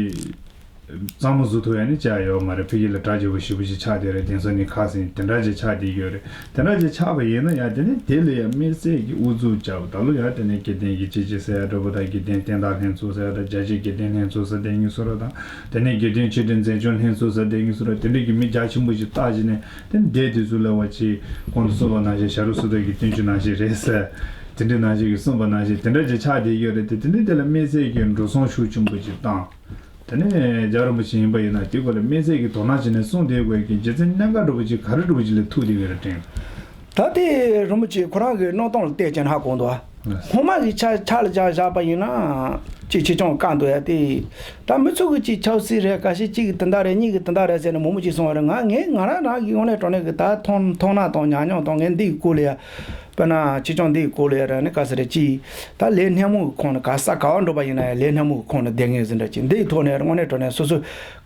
གཙང་མ་བཟོ་ཐུབ་ཡ་ནི་ཅི་ཡང་ཡོད་མ་རེད། ཕ་གི་ལ་གྲ་རྒྱས་པོ་ཞེ་པོ་ཞིག་ཆགས་བསྡད་རེད། གདན་ས་ནི་ཁག་ཟིན་དེ་འདྲ་ཅིག་ཆགས་བསྡད་ཀྱི་ཡོད་རེད། དེ་འདྲ་ཅིག་ཆགས་པ་ཡིན་ན་ཡང་། དེ་ནི་དེ་ལ་ཡང་དམིགས་བསལ་གྱི་ཨུ་ཚུགས་རྒྱབ། ད་ལོ་ཡང་དེ་ནས་དགེ་ལྡན་གྱི་སྤྱི་སྤྱི་ཟེར་ཡ་འདྲ་པོ་དང་། དགེ་ལྡན་བསྟན་བདག་ལྷན་ཚོགས་ཟེར་ཡ་དང་། རྒྱ་ཆེའི་དགེ་ལྡན་ལྷན་ཚོགས་ཟེར་བསྡད་མཁན་ཚོ་ར་དང་། དེ་ནས་དགེ་ལྡན་ཆོས་སྒྲོན་འཛིན་སྐྱོང་ལྷན་ཚོགས་ཟེར་བསྡད་མཁན་ཚོ་ར། དེ་འདྲ་གི་མི་རྒྱ་ཆེན་པོ་ཞིག་བཏགས་བྱས་ནས། དེ་ནས་དེ་དུས་ཚོད་ལ་བ་ཅིག་གོང་དུ་གསུངས་པ་ནང་བཞིན་ཞྭ་རུ་སུ་དག་གི་བསྟན་བཅོས་ནང་བཞིན་རེད་ཟེར། དེ་འདྲ་ནང་བཞིན་གྱི་གསུངས་པ་ནང་བཞིན་དེ་འདྲ་ཅིག་ཆགས་བསྡད་ཀྱི་ཡོད་རེད་དེ། དེ་ནས་དེ་ལ་དམིགས་བསལ་གྱི་འགྲོ་སོང་ཤུགས་ཆེན་པོ་ཅིག་བཏང་། དེ་ནས་རྒྱལ་བ་རིན་པོ་ཆེ་ཡིན་པ་ཡིན་ན་དེའི་སྐོར་ལ་དམིགས་བསལ་གྱི་དོ་སྣང་བྱས་ནས་གསུངས་བསྡད་དགོས་ཀྱི་རྒྱུ་མཚན་གནད་འགག་འདྲ་པོ་ཅིག་ག་རེ་འདྲ་པོ་ཅིག་ལ་ཐུག་བསྡད་ཡོད་རེད་དྲན། ད་དེ་རིན་པོ་ཆེ་ཁོ་རང་གི་སྣང་སྟངས་ལ་བལྟས་བྱས་ན་ཧ་གོ་འདུག་ཨ། སྔོན་མ་གི་ཆ་ཆ་ལ་བཞག་བཞག་པ་ཡིན་ན་ཅིག་ཆེ་ཆུང་བཀག་འདུག་ཡ་དེ། ད་མི་ཚོ་གི་ཅིག་ཆབ་སྲིད་རེད། ག་ཤེད་གཅིག་གི་དེ་འདྲ་རེད། གཉིས་ཀྱི་དེ་འདྲ་རེད་ཟེར་ནས་མང་པོ་ཅིག་གསུངས་པ་རེད། ང་ངས་ང་རང་རང་གི་དངོས་གནས་དྲང་གནས་ཀྱི་ད་མཐོང་མཐོང་སྣང་དང་ཉམས་མྱོང་དང་ངས་འདི་གི་སྐོར་ལ་ཡ། དཔེར་ན་ཁྱེད་ཅག་འདི་གི་སྐོར་ལ་ཡ་ར་ནི་ག་ཟེར་རེད། ཅིག་ད་ལས་སྣེ་མོ་གི་ཁོངས་ནས་ག་ས་ག་བ་འགྲོ་པ་ཡིན་ན་ཡང་ལས་སྣེ་མོ་གི་ཁོངས་ནས་བསྡད་མཁན་ཟིན་འདྲ་ཅིག་འདི་ཡི་ཐོག་ནས་དངོས་གནས་དྲང་གནས་སོ་སོ་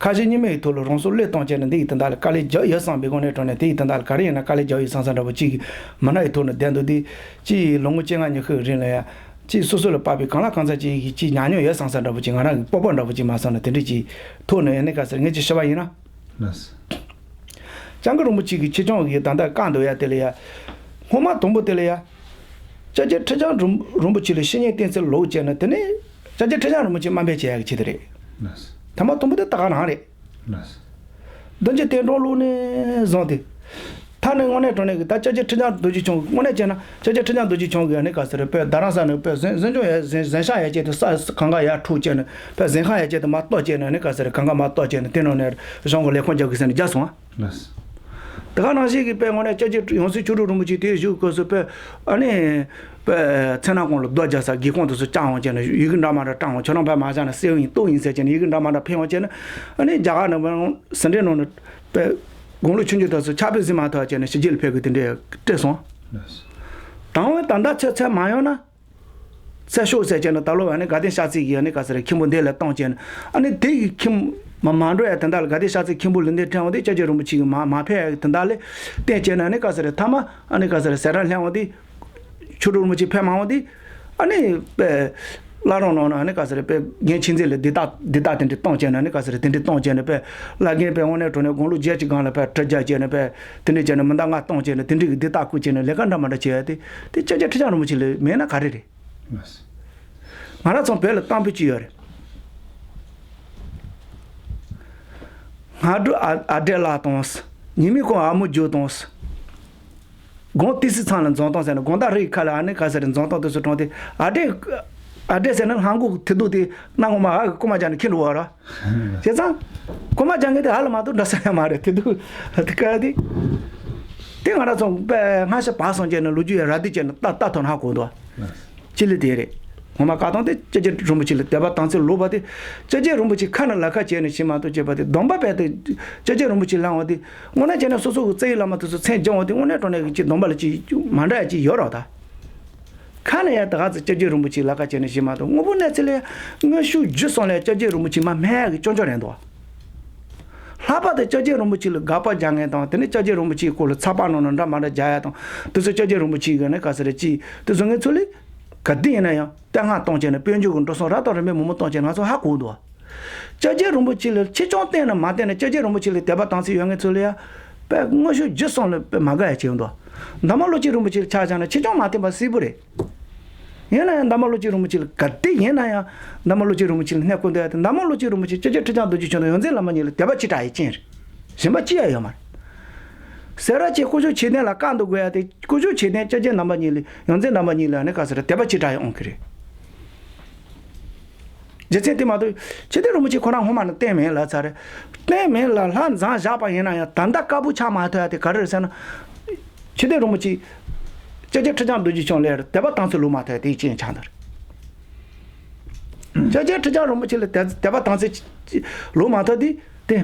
ཁ་ཞེ་གཉིས་མེད་ཀྱི་ཐོག་ལ་རང་སྲོག་བློས་གཏོང་བྱས་ནས་འདི་ཡི་དོན་དག་ལ་དཀའ་ལས་རྒྱག་ཡོད་བསམ་པའི་དངོས་གནས་དྲང་གནས་དེ་ཡི་དོན་དག་ལ་ག་རེ་ཡིན་ན་དཀའ་ལས་རྒྱག་ཡོད་བསམ་བསམ་འདྲ་པོ་ཅིག་མི་སྣ་ཡི་ཐོག་ནས་བསྡད་འདུག་དེ་ཅིག་ལོ་ངོ་བཅོ་ལྔ་ཉི་ཤུ་རིང་ལ་ཡང་ཅིག་སོ་སོ་ལ་དཔག་པའི་གང་ལ་གང་འཚམ་ཅིག་ཅིག་ཉམས་མྱོང་ཡོད་བསམ་བསམ་འདྲ་པོ་ཅིག་ང་རང་གི་སྤོབས་པ་འདྲ་པོ་ཅིག་མ་སོང་ན་དེ་འདྲ་ཅིག་ཐོག་ནས་ཡང་ནི་ག་ཟེར་ངས་ཅིག་ཞུ་བ་ཡིན་ན། ལགས། སྐྱབས་མགོན་རིན་པོ་ཆེ་གིས་ཆེད་སྦྱོང་གི་ད་ལྟ་བཀའ་འདོན་ཡ་དེ་ལ་ཡ། སྔོན་མ་དང་པོ་དེ་ལ་ཡ། སྐྱབས་རྗེ་ཁྲི་བྱང་རིན་རིན་པོ་ཆེ་ལ་བཤེས་གཉེན་བསྟེན་ཚུལ་ལོག་བྱས་ན་དེ་ནི། སྐྱབས་རྗེ་ཁྲི་བྱང་རིན་པོ་ཆེ་དམའ་འབེབས་བྱེད་ཡ་གི་ཆེད་དུ་རེད། ལགས། ཐ་མ་དང་པོ་དེ་ད་ག་རང་རེད། ལགས། བདུན་ཅུ་དོན་གྲངས་ལོ་ནས་བཟུང་སྟེ། ད་ནི་དངོས་གནས་དྲང་གནས་ཀྱི་ད་སྐྱབས་རྗེ་ཁྲི་བྱང་རྡོ་རྗེ་འཆང་གི་དངོས་གནས་བྱས་ན་སྐྱབས་རྗེ་ཁྲི་བྱང་རྡོ་རྗེ་འཆང་གི་ཨ་ནི་ག་ཟེར་དཔེ་རྡ་རམ་ས་ནས་དཔེ་གཟན་གཟན་ཆུང་ཡ་གཟན་གཟན་ཤ་ཡ་བཅད་དེ་ས་གང་ག་ཡར་འཁྲུག་བཅད་ནས་དཔེ་གཟན་ཁང་ཡ་བཅད་དེ་མར་གཏོར་བཅད་ནས་ཨ་ནི་ག་ཟེར་གང་ག་མར་གཏོར་བཅད་ནས་དེ་ནང་ནས་གཞུང་གི་ལས་ཁུངས་རྒྱག་གི་ཟེར་ནས་རྒྱག་སོང་ཨ། ལགས། དེ་ག་ནང་བཞིན་གྱི་དཔེ་དངོས་གནས་སྐྱབས་རྗེ་ཡང་སྲིད་མཆོག་སྤྲུལ་རིན་པོ་ཆེ་དེའི་བཞུགས་སྐབས་སུ་དཔེ་ཨ་ནི། དཔེ་མཚན་ནག་ཁོང་ལ་རྡོ་རྒྱག་ས་སྒེའུ་ཁུང་དེ་ཚོ་བཅག་འོང་བཅད་ནས་ཡི་གེ་འདྲ་མ་འདྲ་བཀྲམ་འོང་ཁྱོད་རང་ཕར་མ་བཞག་ན་གསེར་ཡིན་ཏོག་ཡིན་ཟེར་བཅད་ནས་ཡི་གེ་འདྲ་མ་འདྲ་ཕུལ་འོང་བཅད་ནས་ཨ་ནི་རྒྱ་གར་ནང་ཟིན་བྲིས་ནང་ནས། དཔེ། དགུང་ལོ་ཆུང་ཆུང་དག་སུ་ཕྱག་དཔེ་གཟིགས་མ་ཐུབ་བྱས་ནས་ཕྱི་རྒྱལ་ཕེབས་དགོས་དེ་འདྲས་སྤྲད་སོང་། དང་བས་ད་ལྟ་ཚོད་ཚོད་མ་ཡོང་ན། ཚད་ཤོག་ཟེར་བྱས་ནས་ད་ལོ་ཨ་ནི་དགའ་ལྡན་ཤར་རྩེ་གི་ཨ་ནི་ག་ཟེར་མཁན་པོ་འདི་ལ་བཏང་བྱས་ནས་ཨ་ནི་དེ་གི་ཁྱིམ་མ་མ་འགྲོ་ཡ་དེ་འདྲ་ལ་དགའ་ལྡན་ཤར་རྩེ་མཁན་པོ་ལུང་བསྟན་ཕྲན་བུ་དེ་སྐྱབས་རྗེ་རིན་པོ་ཆེ་གི་མ་མ་ཕེབས་ཡ་གི་དེ་འདྲ་ལ་བརྟེན་བྱས་ནས་ཨ་ནི་ག་ཟེར་ཐ་མ་ཨ་ནི་ག་ཟེར་ཟེར་ར་ལྷན་བ་དེ། ཆོས་དྲུག་རིན་པོ་ཆེ་ཕེབས་མ་འོང་དུས། ཨ་ནི། དཔེ། བླ་རུང་ནང་ན་ཨ་ནི་ག་ཟེར་དཔེ་རྒན་ཆོས་མཛད་ལ་འདི་དག་འདི་དག་དེ་འདྲ་གཏོང་བྱས་ན་ཨ་ནི་ག་ཟེར་དེ་འདྲ་གཏོང་བྱས་ན་དཔེ། བླ་རྒན་དཔེ་དངོས་གནས་དྲང་གནས་དགུང་ལོ་བརྒྱད་ཅུ་སྒང་ལ་དཔེ་གྲི་རྒྱག་བྱས་ན་དཔེ། དེ་འདྲ་བྱས་ན་མི་ཟླ་ལྔ་གཏོང་བྱས་ན་དེ་འདྲ་གི་འདི་དག་བསྐུལ་བྱས་ན་ལས་ཀ་འདྲ་མ་འདྲ་བྱས་ཏེ། དེ་སྐྱབས་རྗེ་ཁྲི་བྱང་རིན་པོ་ཆེ་ལ་མེད་ན་ག་རེ་རེད། ང་རང་ཚོ་བོད་ལ་གཏམ་དཔེ་ཅིག་ཡོད་རེད། སྔ་དྲོ་ཨ་ཨ་བྲེ་ལ་དང་། ཉི་མའི་གུང་ཨ་མོ་རྒྱུག་དང་། དགོང་ཏི་སི་ཚང་ལ་འཛོམས་སྟངས་ཟེར་ན་དགོང་དག་རི་ཡི་ཁ་ལ་ཨ་ནི་ག་ཟེར་འཛོམས་སྟངས་དེ་ཚོ་དྲངས་ཏེ་ཨ་བྲེ། ཨ་བྲེ་ཟེར་ན་ལྷམ་གོག་གི་ཐིག་རྡུལ་དེ་གནམ་ངོ་མ་ཨ་གི་རྐུ་མ་རྒྱག་ནས་ཁྱེར་འགྲོ་བ་ར། བྱས་ཙང་། རྐུ་མ་རྒྱག་མཁན་དེ་ཨ་ལ་མ་གཏོགས་འདྲ་ས་ཡང་མ་རེད་དེ་འདུག་དེ་ག་དེ། དེ་ང་རང་ཚོ་དཔེ་སྔ་ཕྱི་བར་གསུམ་བྱས་ནས་ལོ་རྒྱུས་ཡ་ར་དེ་བྱས་ནས་ལྟ་ལྟ་ཐུབ་ན་ཧ་གོ་འདུག་ཅི་ལི་དེ་རེད། ངོ་མ་བཀའ་ཐང་དེ་སྐྱབས་རྗེ་རིན་པོ་ཆེ་ལ་དད་པ་དམ་ཚིག་ལོག་པ་དེ། སྐྱབས་རྗེ་རིན་པོ་ཆེ་ཁ་ནས་ལ་ཁ་བྱས་ནས་ཤི་མ་གཏོགས་བྱས་པ་དེ་སྡོམ་པ་བས་དེ། སྐྱབས་རྗེ་རིན་པོ་ཆེ་ལ་འོང་དེ། དངོས་གནས་བྱས་ན་སོ་སོ་གི་རྩ་བའི་བླ་མ་དེ་ཚོ་མཚན་སྦྱང་འོང་དེ་དངོས་གནས་དྲང་གནས་ཀྱི་ཅིག་སྡོམ་པ་ལ་ཅིག་མ་འདྲ་ཡ་ཅིག་ཡོད་རོགས་ད། ཁ་ནས་ཡ་ད་ག་ཚོད་སྐྱབས་རྗེ་རིན་པོ་ཆེ་ལ་ཁ་བྱས་ནས་ཤི་མ་གཏོགས་དངོས་པོ་གནས་ཚུལ་ལ་ཡ་མངོན་ཤུགས་བརྒྱུད་སོང་ལ་སྐྱབས་རྗེ་རིན་པོ་ཆེ་མ་སྨད་ཡ་གི་སྐྱོན་བརྗོད་རན་འདུག་ལྷག་པར་དུ་སྐྱབས་རྗེ་རིན་པོ་ཆེ་ལ་དགག་པ་རྒྱག་མཁན་དང་དེ་ནས་སྐྱབས་རྗེ་རིན་པོ་ཆེའི་སྐོར་ལ་ཚགས་པར་ནང་ན་འདྲ་མ་འདྲ་རྒྱག་ཡ་དང་དེ་ཚོ་སྐྱབས་རྗེ་རིན་པོ་ཆེ་གི་ནི་ག་ཟེར་རེད་ཅིག་དེ་ཚོ་ངས་ཚུར་ལས་ག་དུས་ཡིན་ན་ཡང་བསྟོད་བསྔགས་གཏོང་བྱས་ནས་དཔལ་འབྱོར་གྱི་འགྲོ་སོང་རབ་དང་རིམ་པས་མང་པོ་གཏོང་བྱས་ནས་ང་ཚོ་ཧ་གོ་འདུག་སྐྱབས་རྗེ་རིན་པོ་ཆེ་ལ་ཆེ་ཆུང་བསྟན་ན་མ་བསྟན་ན་སྐྱབས་རྗེ་རིན་པོ་ཆེ་ལ་དད་པ་དམ་ཚིག་ཡོད་མཁན་ཚོ་ལ་ཡང་དཔེ་མངོན་ཤུགས་བརྒྱུད་གསུམ་ལ་དཔེ་མ་དགའ་ཡ་བྱས་འདུག་འདབ་མ་བློ་ཆོས་རིན་པོ་ཆེ་ལ་ཆ་བཞག་ན་ཆེ་ཆུང་མ་བསྟན་པ་སིལ་བུ་རེད། ཡིན་ན་ཡང་འདབ་མ་བློ་ཆོས་རིན་པོ་ཆེ་ལ་ག་དེ་ཡིན་ན་ཡང་འདབ་མ་བློ་ཆོས་རིན་པོ་ཆེ་ལ་སྣེ་ཁུར་འདོད་ཡ་དེ་འདབ་མ་བློ་ཆོས་རིན་པོ་ཆེ་སྐྱབས་རྗེ་ཁྲི་བྱང་རྡོ་རྗེ་འཆང་དང་ཡོངས་འཛིན་བླ་མ་གཉིས་ལ་དད་པ་ཆེ་དྲགས་ཡི་རྐྱེན་རེད། གཞན་པ་ཅི་ཡང་ཡོད་མ་རེད། སེ་ར་བྱེས་སྐུ་ཞབས་ཆོས་ལྡན་ལ་བཀའ་འདུག་དགོས་ཡ་དེ་སྐུ་ཞབས་ཆོས་ལྡན་སྐྱབས་རྗེ་རྣམ་པ་གཉིས་ལ་ཡོངས་འཛིན་རྣམ་པ་གཉིས་ལ་ནི་ག་ཟེར་དད་པ་ཆེ་དྲགས་ཡི་ཡོང་གི་རེད། རྒྱུ་མཚན་དེ་མ་གཏོགས་ཆོས་ལྡན་རིན་པོ་ཆེ་ཁོ་རང་སྔོན་མ་ནས་བསྟེན་མེད་ལབ་ཚར་རེད། བསྟེན་མེད་ལ་ལྷ་མཛངས་བཞག་པ་ཡིན་ན་ཡང་ད་ལྟ་དཀར་པོ་ཆགས་མ་ཐུབ་ཡ་དེ་ག་རེ་རེད་ཟེར་ན། ཆོས་ལྡན་རིན་པོ་ཆེ། སྐྱབས་རྗེ་ཁྲི་བྱང་རྡོ་རྗེ་འཆང་ལ་དད་པ་དམ་ཚིག་ལོག་མ་ཐུབ་ཡ་དེའི་རྐྱེན་ཆགས་འདུག་སྐྱབས་རྗེ་ཁྲི་བྱང་རིན་པོ་ཆེ་ལ་དད་དད་པ་དམ་ཚིག་ལོག་མ་ཐུབ་དེ་དེ།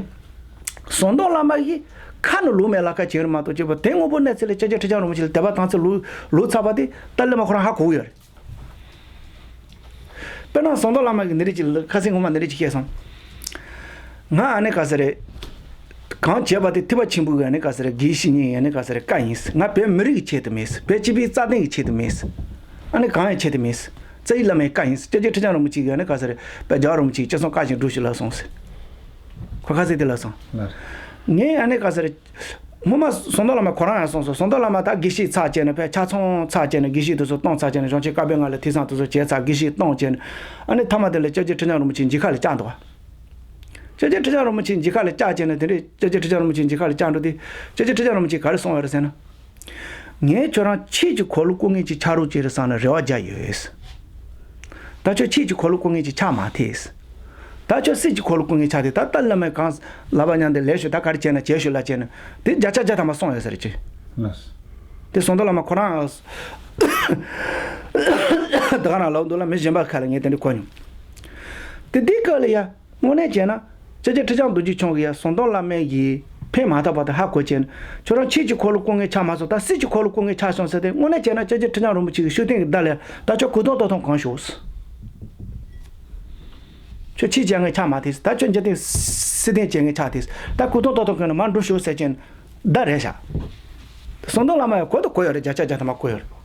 ཟམ་གདོང་བླ་མ་ཡིས་ཁ་ནས་ལོག་མེད་ལ་ཁ་བྱེད་རེད་མ་གཏོགས་བྱེད་པ་དེ་དངོས་པོ་གནས་ཚུལ་ལ་སྐྱབས་རྗེ་ཁྲི་བྱང་རིན་པོ་ཆེ་ལ་དད་པ་དམ་ཚིག་ལོག་ལོག་ཚར་བ་དེ་ཏཱ་ལའི་བླ་མ་ཁོ་རང་ཧ་གོ་གི་ཡོད་རེད། དཔེར་ན་ཟམ་གདོང་བླ་མ་གིས་འདི་འདྲ་ཅིག་ཁ་སང་སྔོན་མ་འདི་འདྲ་ཅིག་བཤད་སོང་། ང་ཨ་ནི་ག་ཟེར་རེད། གང་བྱས་པ་དེ་ཐེག་པ་ཆེན་པོའི་ཨ་ནི་ག་ཟེར་རེད་དགེ་བཤེས་གཉེན་ཨ་ནི་ག་ཟེར་རེད་བཀའ་ཡིན། ང་བོད་མི་རིགས་ཀྱི་ཆེད་དུ་མེད། བོད་སྤྱི་པའི་རྩ་དོན་གྱི་ཆེད་དུ་མེད། ཨ་ནི་གང་ཡང་ཆེད་དུ་མེད། རྩ་བའི་བླ་མའི་བཀའ་ཡིན། སྐྱབས་རྗེ་ཁྲི་བྱང་རིན་པོ་ཆེ་གིས་ཨ་ནི་ག་ཟེར་རེད་དཔལ་རྒྱལ་བ་རིན་པོ་ཆེ་སྐྱབས་སུ་བཀའ་བཞིན་སྒྲུབས་ཤིག་ལབ་སོང་ཟེར། ཁོ་ཁ་ཟེར་དེ་ལབ་སོང་། ལགས། ངས་ཨ་ནི་ག་ཟེར་རེད། སྔོན་མ་ཟམ་གདོང་བླ་མ་ཁོ་རང་ཡང་གསུངས་སོང་། ཟམ་གདོང་བླ་མ་ད་དགེ་བཤེས་ཚར་བྱས་ནས་ཕར་ཆ་ཚང་ཚར་བྱས་ནས་དགེ་བཤེས་དེ་ཚོ་གཏོང་ཚར་བྱས་ནས་གཞུང་ཆེན་བཀའ་པོད་ལྔ་ལ་ཐོས་བསམ་དེ་ཚོ་བྱས་ཚར་དགེ་བཤེས་གཏོང་བྱས་ནས་ཨ་ནི་མཐའ་མ་དེ་ལ་སྐྱབས་རྗེ་ཁྲི་བྱང་རིན་པོ་ཆེ་མཇལ་ཁ་ལ་བཅར་འདུག་སྐྱབས་རྗེ་ཁྲི་བྱང་རིན་པོ་ཆེ་མཇལ་ཁ་ལ་བཅར་བྱས་ནས་དེ་འདྲས་སྐྱབས་རྗེ་ཁྲི་བྱང་རིན་པོ་ཆེ་མཇལ་ཁ་ལ་བཅར་འགྲོ་དུས་སྐྱབས་རྗེ་ཁྲི་བྱང་རིན་པོ་ཆེས་ག་རེ་གསུངས་པ་རེད་ཟེར་ན། ངས་ཁྱོད་རང་ཆོས་ཀྱི་འཁོར་ལོ་བསྐོར་མཁན་ཅིག་ཆགས་རོགས་བྱེད་རེད་བསམ་ནས་རེ་བ་རྒྱག་ཡོད། ད་ཁྱོད་ཆོས་ཀྱི་འཁོར་ལོ་བསྐོར་མཁན་ཅིག་ཆགས་མ་ཐུབ། ད་ཁྱོད་སྲིད་ཀྱི་འཁོར་ལོ་བསྐོར་མཁན་ཆགས་ཏེ། ད་ཏཱ་ལའི་བླ་མས་གང་ལབ་པ་ཉན་ཏེ་ལས་ཞུ། ད་ག་རེ་བྱས་ན་བྱས་ཞུ་ལ་བྱས་ན་དེ་བརྒྱ་ཆ་བརྒྱ་ཐམ་པ་སོང་ཡོད་ས་རེད་ཅེས། ལགས། དེ་ཟམ་གདོང་བླ་མ་ཁོ་རང་ད་ག་རང་ལབ་འདུག་ལ། མི་གཞན་པ་ཁ་ལ་ངས་དེ་འདྲ་གོ་མྱོང་། དེ་འདི་སྐབས་ལ་ཡ། དངོས་གནས་བྱས་ན། སྐྱབས་རྗེ་ཁྲི་བྱང་རྡོ་རྗེ་འཆང་གིས་ཡ་ཟམ་གདོང་བླ་མའི་ཡི་ཕན་མ་ཐོགས་པ་དེ་ཧ་གོ་བྱས་ནས། ཁྱོད་རང་ཆོས་ཀྱི་འཁོར་ལོ་བསྐོར་མཁན་ཆགས་མ་སོང་། ད་སྲིད་ཀྱི་འཁོར་ལོ་བསྐོར་མཁན་ཆགས་སོང་ཟེར་ཏེ། དངོས་གནས་བྱས་ན་སྐྱབས་རྗེ་ཁྲི་བྱང་རིན་པོ་ཆེ་གི་ཤུགས་ལྡན་གྱི་བརྡ་ལས། ད་ཁྱོད་གུས་ཐུབ་ཏོག་ཐོང་གང་ཞུགས། ཁྱོད་ཆོས་བྱེད་མཁན་ཆགས་མ་ཐེ། ད་ཁྱོད་འཇིག་རྟེན་སྲིད་དོན་བྱེད་མཁན་ཆགས་ཐེ། ད་གུས་ཐུབ་ཏོག་ཐོང་གང་ནས་མར་འགྲོ་ཞུགས་ཟེར་བྱས་ནས་བརྡ་རེད་ཤག། ཟམ་གདོང་བླ་མ་ཡང་གོ་དང་གོ་ཡོད་རེད། བརྒྱ་ཆ་བརྒྱ་ཐམ་པ་གོ་ཡོད་རེད།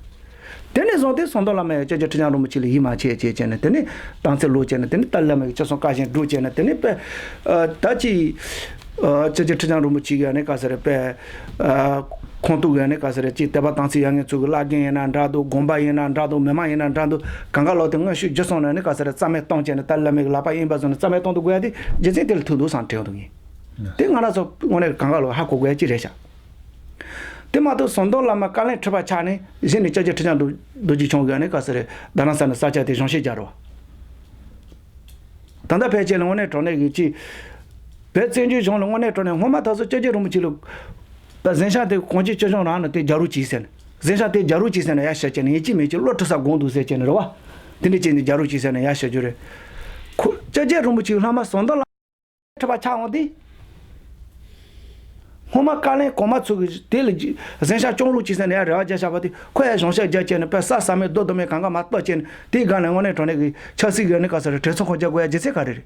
དེ་ནས་བཟུང་སྟེ་ཟམ་གདོང་བླ་མ་ཡང་སྐྱབས་རྗེ་ཁྲི་བྱང་རིན་པོ་ཆེ་ལ་ཡིད་མ་ཆེས་བྱས་བྱས་ནས། དེ་ནས་བཏང་ཚེ་ལོག་བྱས་ནས། དེ་ནས་ཏཱ་ལའི་བླ་མ་གི་ཅི་གསུང་བཀའ་བཞིན་སྒྲུབ་བྱས་ནས། དེ་ནས་དཔེ་ཨ་ད་ཅི་ཨ་སྐྱབས་རྗེ་ཁྲི་བྱང་རིན་པོ་ཆེ་གི་ཨ་ནི་ག་ཟེར་རེད། དཔེ་ཨ་ཁོང་ཏུ་གི་ཨ་ནི་ག་ཟེར་རེད། ཅི་དད་པ་དམ་ཚིག་ཡོད་མཁན་ཚོ་གི་བླ་རྒན་ཡིན་ན་འདྲ་འདུག། དགོན་པ་ཡིན་ན་འདྲ་འདུག། མི་མང་ཡིན་ན་འདྲ་འདུག། གང་ག་ལོག་དེ་དངོས་ཤུགས་བརྒྱུད་སོང་ནས་ཨ་ནི་ག་ཟེར་རེད། རྩ་མེད་གཏོང་བྱས་ནས། ཏཱ་ལའི་བླ་མ་གི་ལག་པ་གཡས་པ་བཟུང་ནས་རྩ་མེད་གཏོང་དུ་དགོས་ཡ་དེ་རྒྱུ་མཚན་དེ་ལ་ཐུག་འདུག་བསམ་དྲན་འདུག་ངས། དེ་ང་རང་ཚོ་དངོས་གནས་གང་ག་ལོག་ཧ་གོ་དགོས་ཡ་ཅིག་རེད་ཤག། དེ་མ་གཏོགས་ཟམ་གདོང་བླ་མ་བཀའ་བློན་ཁྲི་པ་ཆགས་ནས་གཞི་ནས་སྐྱབས་རྗེ་ཁྲི་བྱང་རྡོ་རྡོ་རྗེ་འཆང་གིས་ཨ་ནི་ག་ཟེར་རེད། རྡ་རམ་ས་ལ་ས་ཆ་དེ་གཞུང་བཞེས་རྒྱག་རོགས། ད་ལྟ་ཕལ་ཆེར་ལ་དངོས་གནས་དྲང་གནས་ཀྱི་ཅིག་བོད་བཙན་བྱོལ་གཞུང་ལ་དངོས་གནས་དྲང་གནས་སྔོན་མ་ད་གཟོད་སྐྱབས་རྗེ་རིན་པོ་ཆེ་ལ་ད་གཟན་ཤམ་དེ་གངས་ཅན་སྐྱིད་གཤོངས་རང་ནང་དེ་རྒྱག་རོགས་གྱིས་ཟེར་ནས། གཟན་ཤམ་དེ་རྒྱག་རོགས་གྱིས་ཟེར་ནས་ཡར་བཞག་བྱས་ནས། ཡིན་གཅིག་མིན་གཅིག་བློ་འཁྲུག་ས་དགོངས་འདུག་ཟེར་བྱས་ནས་རེད་བ། དེ་འདྲ་བྱས་ནས་རྒྱག་རོགས་གྱིས་ཟེར་ནས་ཡར་བཞག་རྒྱུ་རེད། ཁོ་སྐྱབས་རྗེ་རིན་པོ་ཆེ་ལྷག་མ་ཟམ་གདོང་བླ་ཁྲི་པ་ཆགས་འོང་དུས། སྔོན་མ་བཀའ་བློན་གོང་མ་ཚོ་གིས་དེ་ལ་གཟན་ཤམ་སྐྱོང་རོགས་གྱིས་ཟེར་ནས་ཡར་རེ་བ་རྒྱག་བཞག་པ་དེ། ཁོ་ཡར་གཞུང་བཞེས་རྒྱག་བྱས་ནས་དཔེ་ས་ཟ་མེད་རྡོ་རྡོ་མེད་གང་ག་མར་གཏོར་བྱས་ནས། དེའི་སྒང་ནས་དངོས་གནས་དྲང་གནས་ཀྱི་ཆབ་སྲིད་ཀྱི་ཨ་ནི་ག་ཟེར་རེད། གྲོས་ཚོགས་ཁོ་རྒྱག་དགོས་ཡ་རྒྱུ་མཚན་ག་རེ་རེད།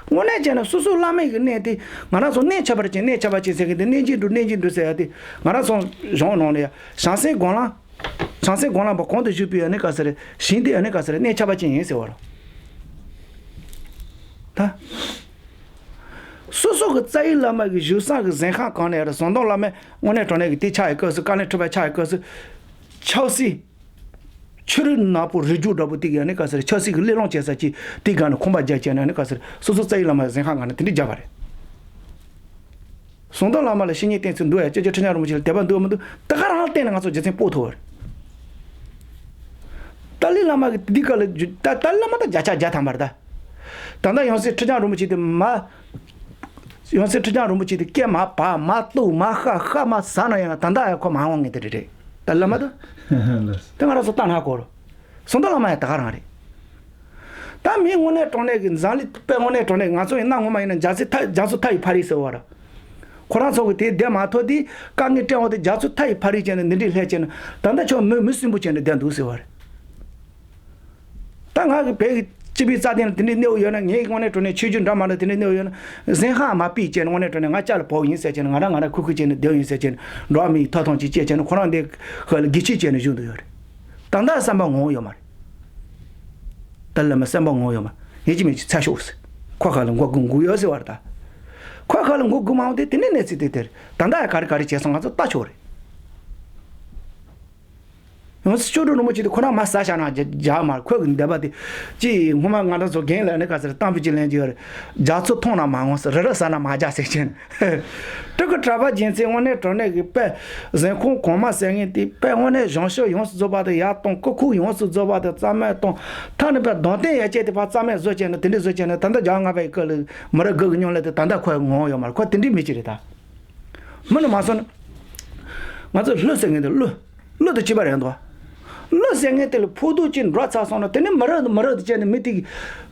དངོས་གནས་བྱས་ན་སོ་སོའི་བླ་མ་གི་གནས་དེ། ང་རང་ཚོ་གནས་ཆད་པ་ཅན་གནས་ཆད་པ་ཅན་ཟེར་མཁན་དེ། གནས་ཀྱི་འགྲོ་གནས་ཀྱི་འགྲོ་ཟེར་ཡ་དེ། ང་རང་ཚོ་གཞུང་ནང་ལ་ཡ་བྱང་སེམས་སྒོམ་ལམ། བྱང་སེམས་སྒོམ་ལམ་པ་གོང་དུ་ཞུས་པའི་ཨ་ནི་ག་ཟེར་རེད། ཞིང་དེ་ཨ་ནི་ག་ཟེར་རེད། གནས་ཆད་པ་ཅན་ཡིན་ཟེར་བ་རེད། ད་སོ་སོ་གི་རྩ་བའི་བླ་མ་གི་བཞུགས་ས་གི་གཟན་ཤམ་གང་ནས་རེད། ཟམ་གདོང་བླ་མས་དངོས་གནས་དྲང་གནས་ཀྱི་དེ་ཆགས་ཡི་སྐབས་སུ། བཀའ་བློན་ཁྲི་པ་ཆགས་ཡི་སྐབས་སུ། ཆབ་སྲིད་ཆུ་རུད་ནག་པོ་རི་རྒྱུད་འདྲ་པོ་དེ་གི་ཨ་ནི་ག་ཟེར་རེད། ཆབ་སྲིད་ཀྱི་གླེང་སློང་བྱེད་ས་ཅིག་དེའི་སྒང་ནས་ཁང་པ་རྒྱག་བྱས་ནས་ཨ་ནི་ག་ཟེར་རེད། སོ་སོ་རྩ་བའི་བླ་མ་གི་གཟན་ཤམ་གང་ནས་དེ་འདྲ་རྒྱག་པ་རེད། ཟམ་གདོང་བླ་མ་ལ་བཤེས་གཉེན་བསྟེན་ཚུལ་འདུག་ཡ། སྐྱབས་རྗེ་ཁྲི་བྱང་རིན་པོ་ཆེ་ལ་དད་པ་འདུག་མི་འདུག་ད་ག་རང་ལ་བལྟས་ནས་ང་ཚོ་རྒྱུ་མཚན་དཔོག་ཐུབ་པ་རེད། ཏཱ་ལའི་བླ་མ་གི་འདི་ག་ལ་རྒྱུ། ད་ཏཱ་ལའི་བླ་མ་ད་བརྒྱ་ཆ་བརྒྱ་ཐམ་པ་རེད་ད། ད་ལྟ་ཡང་སྲིད་ཁྲི་བྱང་རིན་པོ་ཆེ་དེ་མ། ཡང་སྲིད་ཁྲི་བྱང་རིན་པོ་ཆེ་དེ་སྐེ་མ་བག་མ་བཏུག་མ་ཤ་ཤ་མ་ཟ་ན་ཡང་། ད་ལྟ་ཡང་ཁོ་མ་འོང་ངེས་དེ་རེད། ད་བླ་མ་ད། ད་ང་རང་ཚོ་ལྟ་ན་གོ་རོ། ཟམ་གདོང་བླ་མ་ཡང་ད་ག་རང་རེད། ད་མི་དངོས་གནས་དྲང་གནས་ཀྱི་འཛམ་གླིང་དཔེ་དངོས་གནས་དྲང་གནས། ང་ཚོ་ཡིན་ན་ངོ་མ་ཡིན་ན་རྒྱ་མཚོའི་མཐའ། རྒྱ་མཚོ་མཐའ་ཡི་ཕ་རི་ཟེར་བ་ར། ཁོ་རང་ཚོ་གི་དེ་བསྡད་མ་ཐུབ་དུས། དཀའ་ངལ་སྤྲད་འོང་དུས། རྒྱ་མཚོ་མཐའ་ཡི་ཕ་རི་བྱས་ནས་འདི་འདྲའི་ལྷད་བྱས་ནས། ད་ལྟ་ཁྱོད་མི་མི་སུན་པོ་བྱས་ནས་བསྡད་འདུག་ཟེར་བ་རེད། ད་ང་གི་བོད་ཀྱི་སྤྱི་པའི་རྩ་དོན་ལ་དེ་འདྲའི་གནས་བབ་ཡོད་ན། ངའི་དངོས་གནས་དྲང་གནས་ཆོས་བརྒྱུད་འདྲ་མ་འདྲ་དེ་འདྲའི་གནས་བབ་ཡོད་ན། གཟན་ཤམ་མ་ཕུད་བྱས་ནས་དངོས་གནས་དྲང་གནས་ང་ཅ་ལག་ཕོག་ཡིན་ཟེར་བྱས་ནས། ང་རང་ང་རང་ཁུག་ཁུག་བྱས་ནས་བསྡད་ཡིན་ཟེར་བྱས་ནས། འགྲོ་བ་མིའི་ཐོབ་ཐང་ཅིག་བཅད་བྱས་ནས། ཁོ་རང་འདི་ཧ་ལ་གི་ཆི་བྱས་ནས་བཞུགས་འདུག་ཡོད་རེད། ད་ལྟ་བསམ་པ་ངོ་ཡོད་མ་རེད། ད་ལམ་སེམས་པ་ངོ་ཡོད་མ། ཡིན་གཅིག་མིན་གཅིག་ཚ་ཤོག་ཟེར། ཁོ་ཁ་ལ་མགོ་སྒུར་དགོས་ཡོད་ཟེར་བ་རེད་ད། ཁོ་ཁ་ལ་མགོ་སྒུར་མ་འོང་དེ། དེ་ནས་གནས་ཚུལ་དེ་དེར་ད་ལྟ་ཡ་ག་རེ་ག་རེ་བྱས་སོང་ང་ཚོ་ལྟ་ཆོག་རེད། ཡང་སྲིད་སྐྱབས་མགོན་རིན་པོ་ཆེ་དེ་ཁོ་རང་མ་ཟ་བཞག་ན་རྒྱ་རྒྱག་མ་རེད། ཁོ་གི་འདོད་པ་དེ་ཅི་སྔོན་མ་ང་རང་ཚོ་རྒན་ལ་ནི་ག་ཟེར་གཏམ་དཔེ་ཅིག་ལེན་གྱི་ཡོད་རེད། རྒྱ་མཚོ་འཐུང་ན་མ་འོང་ཟེར། རི་རབ་ཟ་ན་མ་རྒྱགས་ཟེར་གྱིན། སྤྲུལ་སྐུ་གྲགས་པ་རྒྱལ་མཚན་དངོས་གནས་དྲང་གནས་ཀྱི་དཔེ་གཟན་ཁང་གོང་མ་ཟེར་མཁན་དེ་དཔེ་དངོས་གནས་བཞེངས་ཤོག་ཡོངས་སུ་རྫོགས་པ་དེ་ཡར་གཏོང་། སྐུ་ཁུག་ཡོངས་སུ་རྫོགས་པ་དེ་རྩ་མེད་གཏོང་། ཐ་ན་དཔེ་གདོང་བསྟན་ཡ་བྱས་དེ་ཕར་རྩ་མེད་བཟོ་བྱས་ནས། དེ་འདྲས་བཟོ་བྱས་ནས། ད་ལྟ་རྒྱལ་བ་ལྔ་པའི་སྐབས་ལ་མི་རབས་དགུ་གི་སྙིང་ལ་དེ་ད་ལྟ་ཁོ་ངོ་ཡོད་མ་རེད། ཁོ་དེ་འདྲས་མི་ཅིག་རེད་ད། མི་ནི་མ་སོང་ན། ང་ཚོ་ཀླུ་ཟེར་མཁན་དེ་ཀླུ། ཀླུ་དང་གཅིག་པ་རེད་འདུག། ཀླུ་ཟེར་མཁན་དེ་ལ་ཕོག་ཐུག་ཅིག་འགྲོ་ཚར་སོང་ན། དེ་ནི་མི་རབས་མི་རབས་དེ་བྱས་ནས་མི་དེ་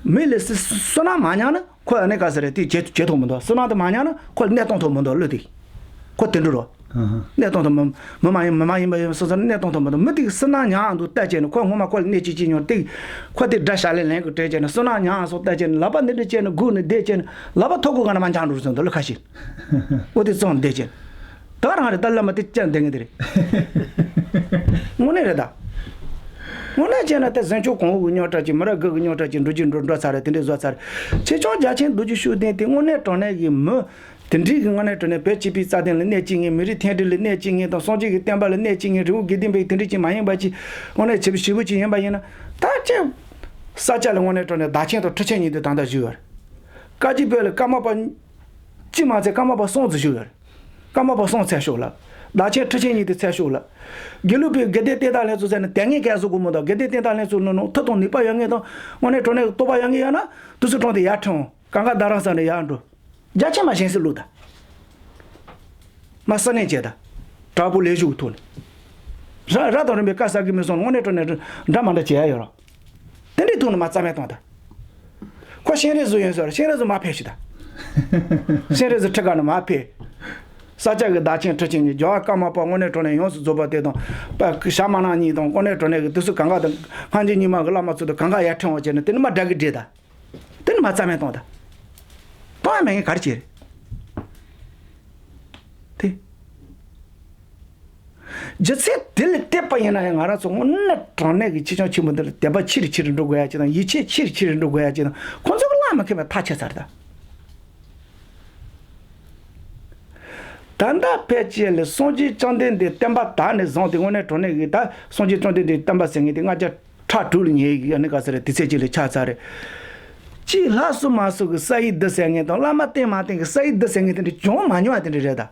མི་ལ་སུ་སུན་སྣང་མ་མྱངས་ན། ཁོ་ཨ་ནི་ག་ཟེར་རེད། དེ་བྱེད་བྱེད་ཐུབ་མི་འདུག། སུན་སྣང་དེ་མ་མྱངས་ན་ཁོ་ལ་གནས་སྟངས་ཐུབ་མི་འདུག། ཀླུ་དེ། ཁོ་དེ་འདྲ་རོ། ཨ་ཧ། གནས་སྟངས་ཐུབ་མི། མི་མ་ཡིན་མི་མ་ཡིན་པ་ཡིན། སོ་སོ་ལ་གནས་སྟངས་ཐུབ་མི་འདུག། མི་དེ་གི་སུན་སྣང་མྱངས་འདུག་ལྟ་བྱས་ནས། ཁོ་སྔོན་མ་ཁོ་ལ་གནས་གཅིག་གཅིག་མྱོང་དེ། ཁོ་དེ་དགྲ་ཤ་ལས་ལེན་གི་དྲན་བྱས་ནས། སུན་སྣང་མྱངས་སོང་ལྟ་བྱས་ནས། ལག་པ་འདི་འདྲ་བྱས་ནས་སྒུག་ནས་བསྡད་བྱས་ནས། ལག་པ་ཐོག་ཁུག་སྒང་ནས་མར་འགྱངས་འགྲོ་སོང་འདུག་ལ། ཁ་ཤས། འོ་དེ་བཙོང་བསྡད་བྱས། ད་རང་རེད། ད་བླ་མ་དེ་བཅར་བསྡད་མཁན་དེ་རེད། དངོས་གནས་རེད་ད། དངོས་གནས་བྱས་ན་དེ་གཟན་ཆུང་གོང་འུ་གི་རྙོག་དྲ་ཅིག། མི་རབས་དགུ་གི་རྙོག་དྲ་ཅིག། འགྲོ་རྒྱུ་འགྲོ་འགྲོ་ཚར་རེད། དེ་འདྲས་བཟོ་ཚར་རེད། ཆེ་ཆུང་རྒྱ་ཆེན་རྡོ་རྗེ་ཤུགས་ལྡན་དེ་དངོས་གནས་དྲང་གནས་ཀྱི་མི་དེ་འདྲས་ཀྱི། དངོས་གནས་དྲང་གནས་བོད་སྤྱི་པའི་རྩ་དོན་ལ་གནས་བཅུག་མཁན། མི་རིགས་མཐུན་སྒྲིལ་ལ་གནས་བཅུག་མཁན་དང་། སངས་རྒྱས་ཀྱི་བསྟན་པ་ལ་གནས་བཅུག་མཁན། རི་བོ་དགེ་ལྡན་པའི་དེ་འདྲས་ཅིག་མ་ཡིན་པ་ཅིག། དངོས་གནས་བྱེད་པོ་བྱེད་པོ་ཅིག་ཡིན་པ་ཡིན་ན། ད་ཅི་ས་ཆ་ལ་དངོས་གནས་དྲང་གནས་བདག་ཆེན་དང་ཁྲི་ཆེན་གཉིས་དེ་ད་ལྟ་བཞུགས་ཡོད་རེད། བཀའ་བརྒྱུད་བོད་ལ་ཀརྨ་པ་གཅིག་མ་ཚད་ཀརྨ་པ་གསུམ་ཙམ་བཞུགས་ཡོད་རེད། ཀརྨ་པ་གསུམ་ཚར་ཤོག་ལ། བདག་ཆེན་ཁྲི་ཆེན་གཉིས་དེ་ཚར་ཤོག་ལ། དགེ་ལུགས་པའི་དགེ་ལྡན་བསྟན་བདག་ལྷན་ཚོགས་ཟེར་ནས་དེ་ངས་སྐད་བཟོ་དགོས་མི་འདུག་དགེ་ལྡན་བསྟན་བདག་ལྷན་ཚོགས་ནང་ནང་ཐུབ་དང་ནུས་པ་ཡོད་ངེས་དང་དངོས་གནས་དྲང་གནས་ཀྱི་རྟོགས་པ་ཡོད་ངེས་ཡོད་ན་དུས་ཚོད་གྲོང་དེ་ཡར་ཁྲིད་འོང་། གང་ག་རྡ་རམ་ས་ནས་ཡར་འགྲོ། རྒྱ་ཆེན་མ་གཞན་སེ་བླུག་ད། མ་ས་གནས་བྱས་ད། དྲག་པོ་ལས་ཞུགས་ཐུག་ནས། ར་ར་དང་རིམ་པའི་བཀའ་ཟ་གི་མི་སོང་དངོས་གནས་དྲང་གནས་འདྲ་མ་འདྲ་བྱེད་ཡ་ཡོད་རོགས། དེ་འདྲའི་ཐུག་ནས་མ་རྩ་མེད་གཏོང་ད། ཁོ་སྤྱན་རས་གཟིགས་ཡོད་ཟེར་སྤྱན་རས་གཟིགས་མ་ཕེབས་ཤི་ད། སྤྱན་རས་གཟིགས་ཁྲི་ཁ་ནས་མ་ཕེབས། ས་སྐྱ་གི་བདག་ཆེན་ཁྲི་ཆེན་གཉིས་རྒྱལ་བ་ཀརྨ་པ་དངོས་གནས་དྲང་གནས་ཡོངས་སུ་རྫོགས་པ་དེ་དང་། པ་ཞྭ་དམར་ནག་གཉིས་དང་དངོས་གནས་དྲང་གནས་ཀྱི་དུས་སུ་གང་ག་དང་སྔ་འགྱུར་རྙིང་མ་གི་བླ་མ་ཚོ་དང་གང་ག་ཡར་ཁྲིད་འོང་བྱས་ནས་དེ་ནི་མ་དགྲ་གི་འདྲེ་ད། དེ་ནི་མ་རྩ་མེད་གཏོང་ད། གཏོང་ཡ་མེད་ངས་ག་རེ་བྱེད་རེད། དེ། རྒྱུ་མཚན་དེ་ལས་བལྟས་པ་ཡིན་ན་ཡང་ང་རང་ཚོ་དངོས་གནས་དྲང་གནས་ཀྱི་ཆེ་ཆུང་ཆེན་པོ་འདི་ལ་དད་པ་ཆེ་རུ་ཆེ་རུ་འགྲོ་དགོས་ཡ་ཅིག་དང་ཡིད་ཆེས་ཆེ་རུ་ཆེ་རུ་འགྲོ་དགོས་ཡ་ཅིག་དང་ཁོང་ཚོ་གི་བླ་མ་མཁས་པ་ཐག་ཆད་ཚར་ད། ད་ལྟ་ཕལ་ཆེར་ལས་སངས་རྒྱས་བཅོམ་ལྡན་འདས་བསྟན་པ་དར་ནས་བཟུང་སྟེ་དངོས་གནས་དྲང་གནས་ཀྱི་ད་སངས་རྒྱས་བཅོམ་ལྡན་འདས་བསྟན་པ་ཟེར་མཁན་དེ་ལྔ་བརྒྱ་ཕྲག་དྲུག་ལ་ཉེ་གི་ཨ་ནི་ག་ཟེར་རེད་དེ་ཚད་ཅིག་ལས་ཆགས་ཚར་རེད། གཅིག་ལྷ་སུ་མ་སུ་གི་ས་ཡི་བདུད་ཟེར་མཁན་དང་བླ་མ་བསྟེན་མ་བསྟེན་གི་ས་ཡི་བདུད་ཟེར་མཁན་དེ་འདྲ་བྱུང་མ་མྱོང་བ་དེ་འདྲ་རེད་ད།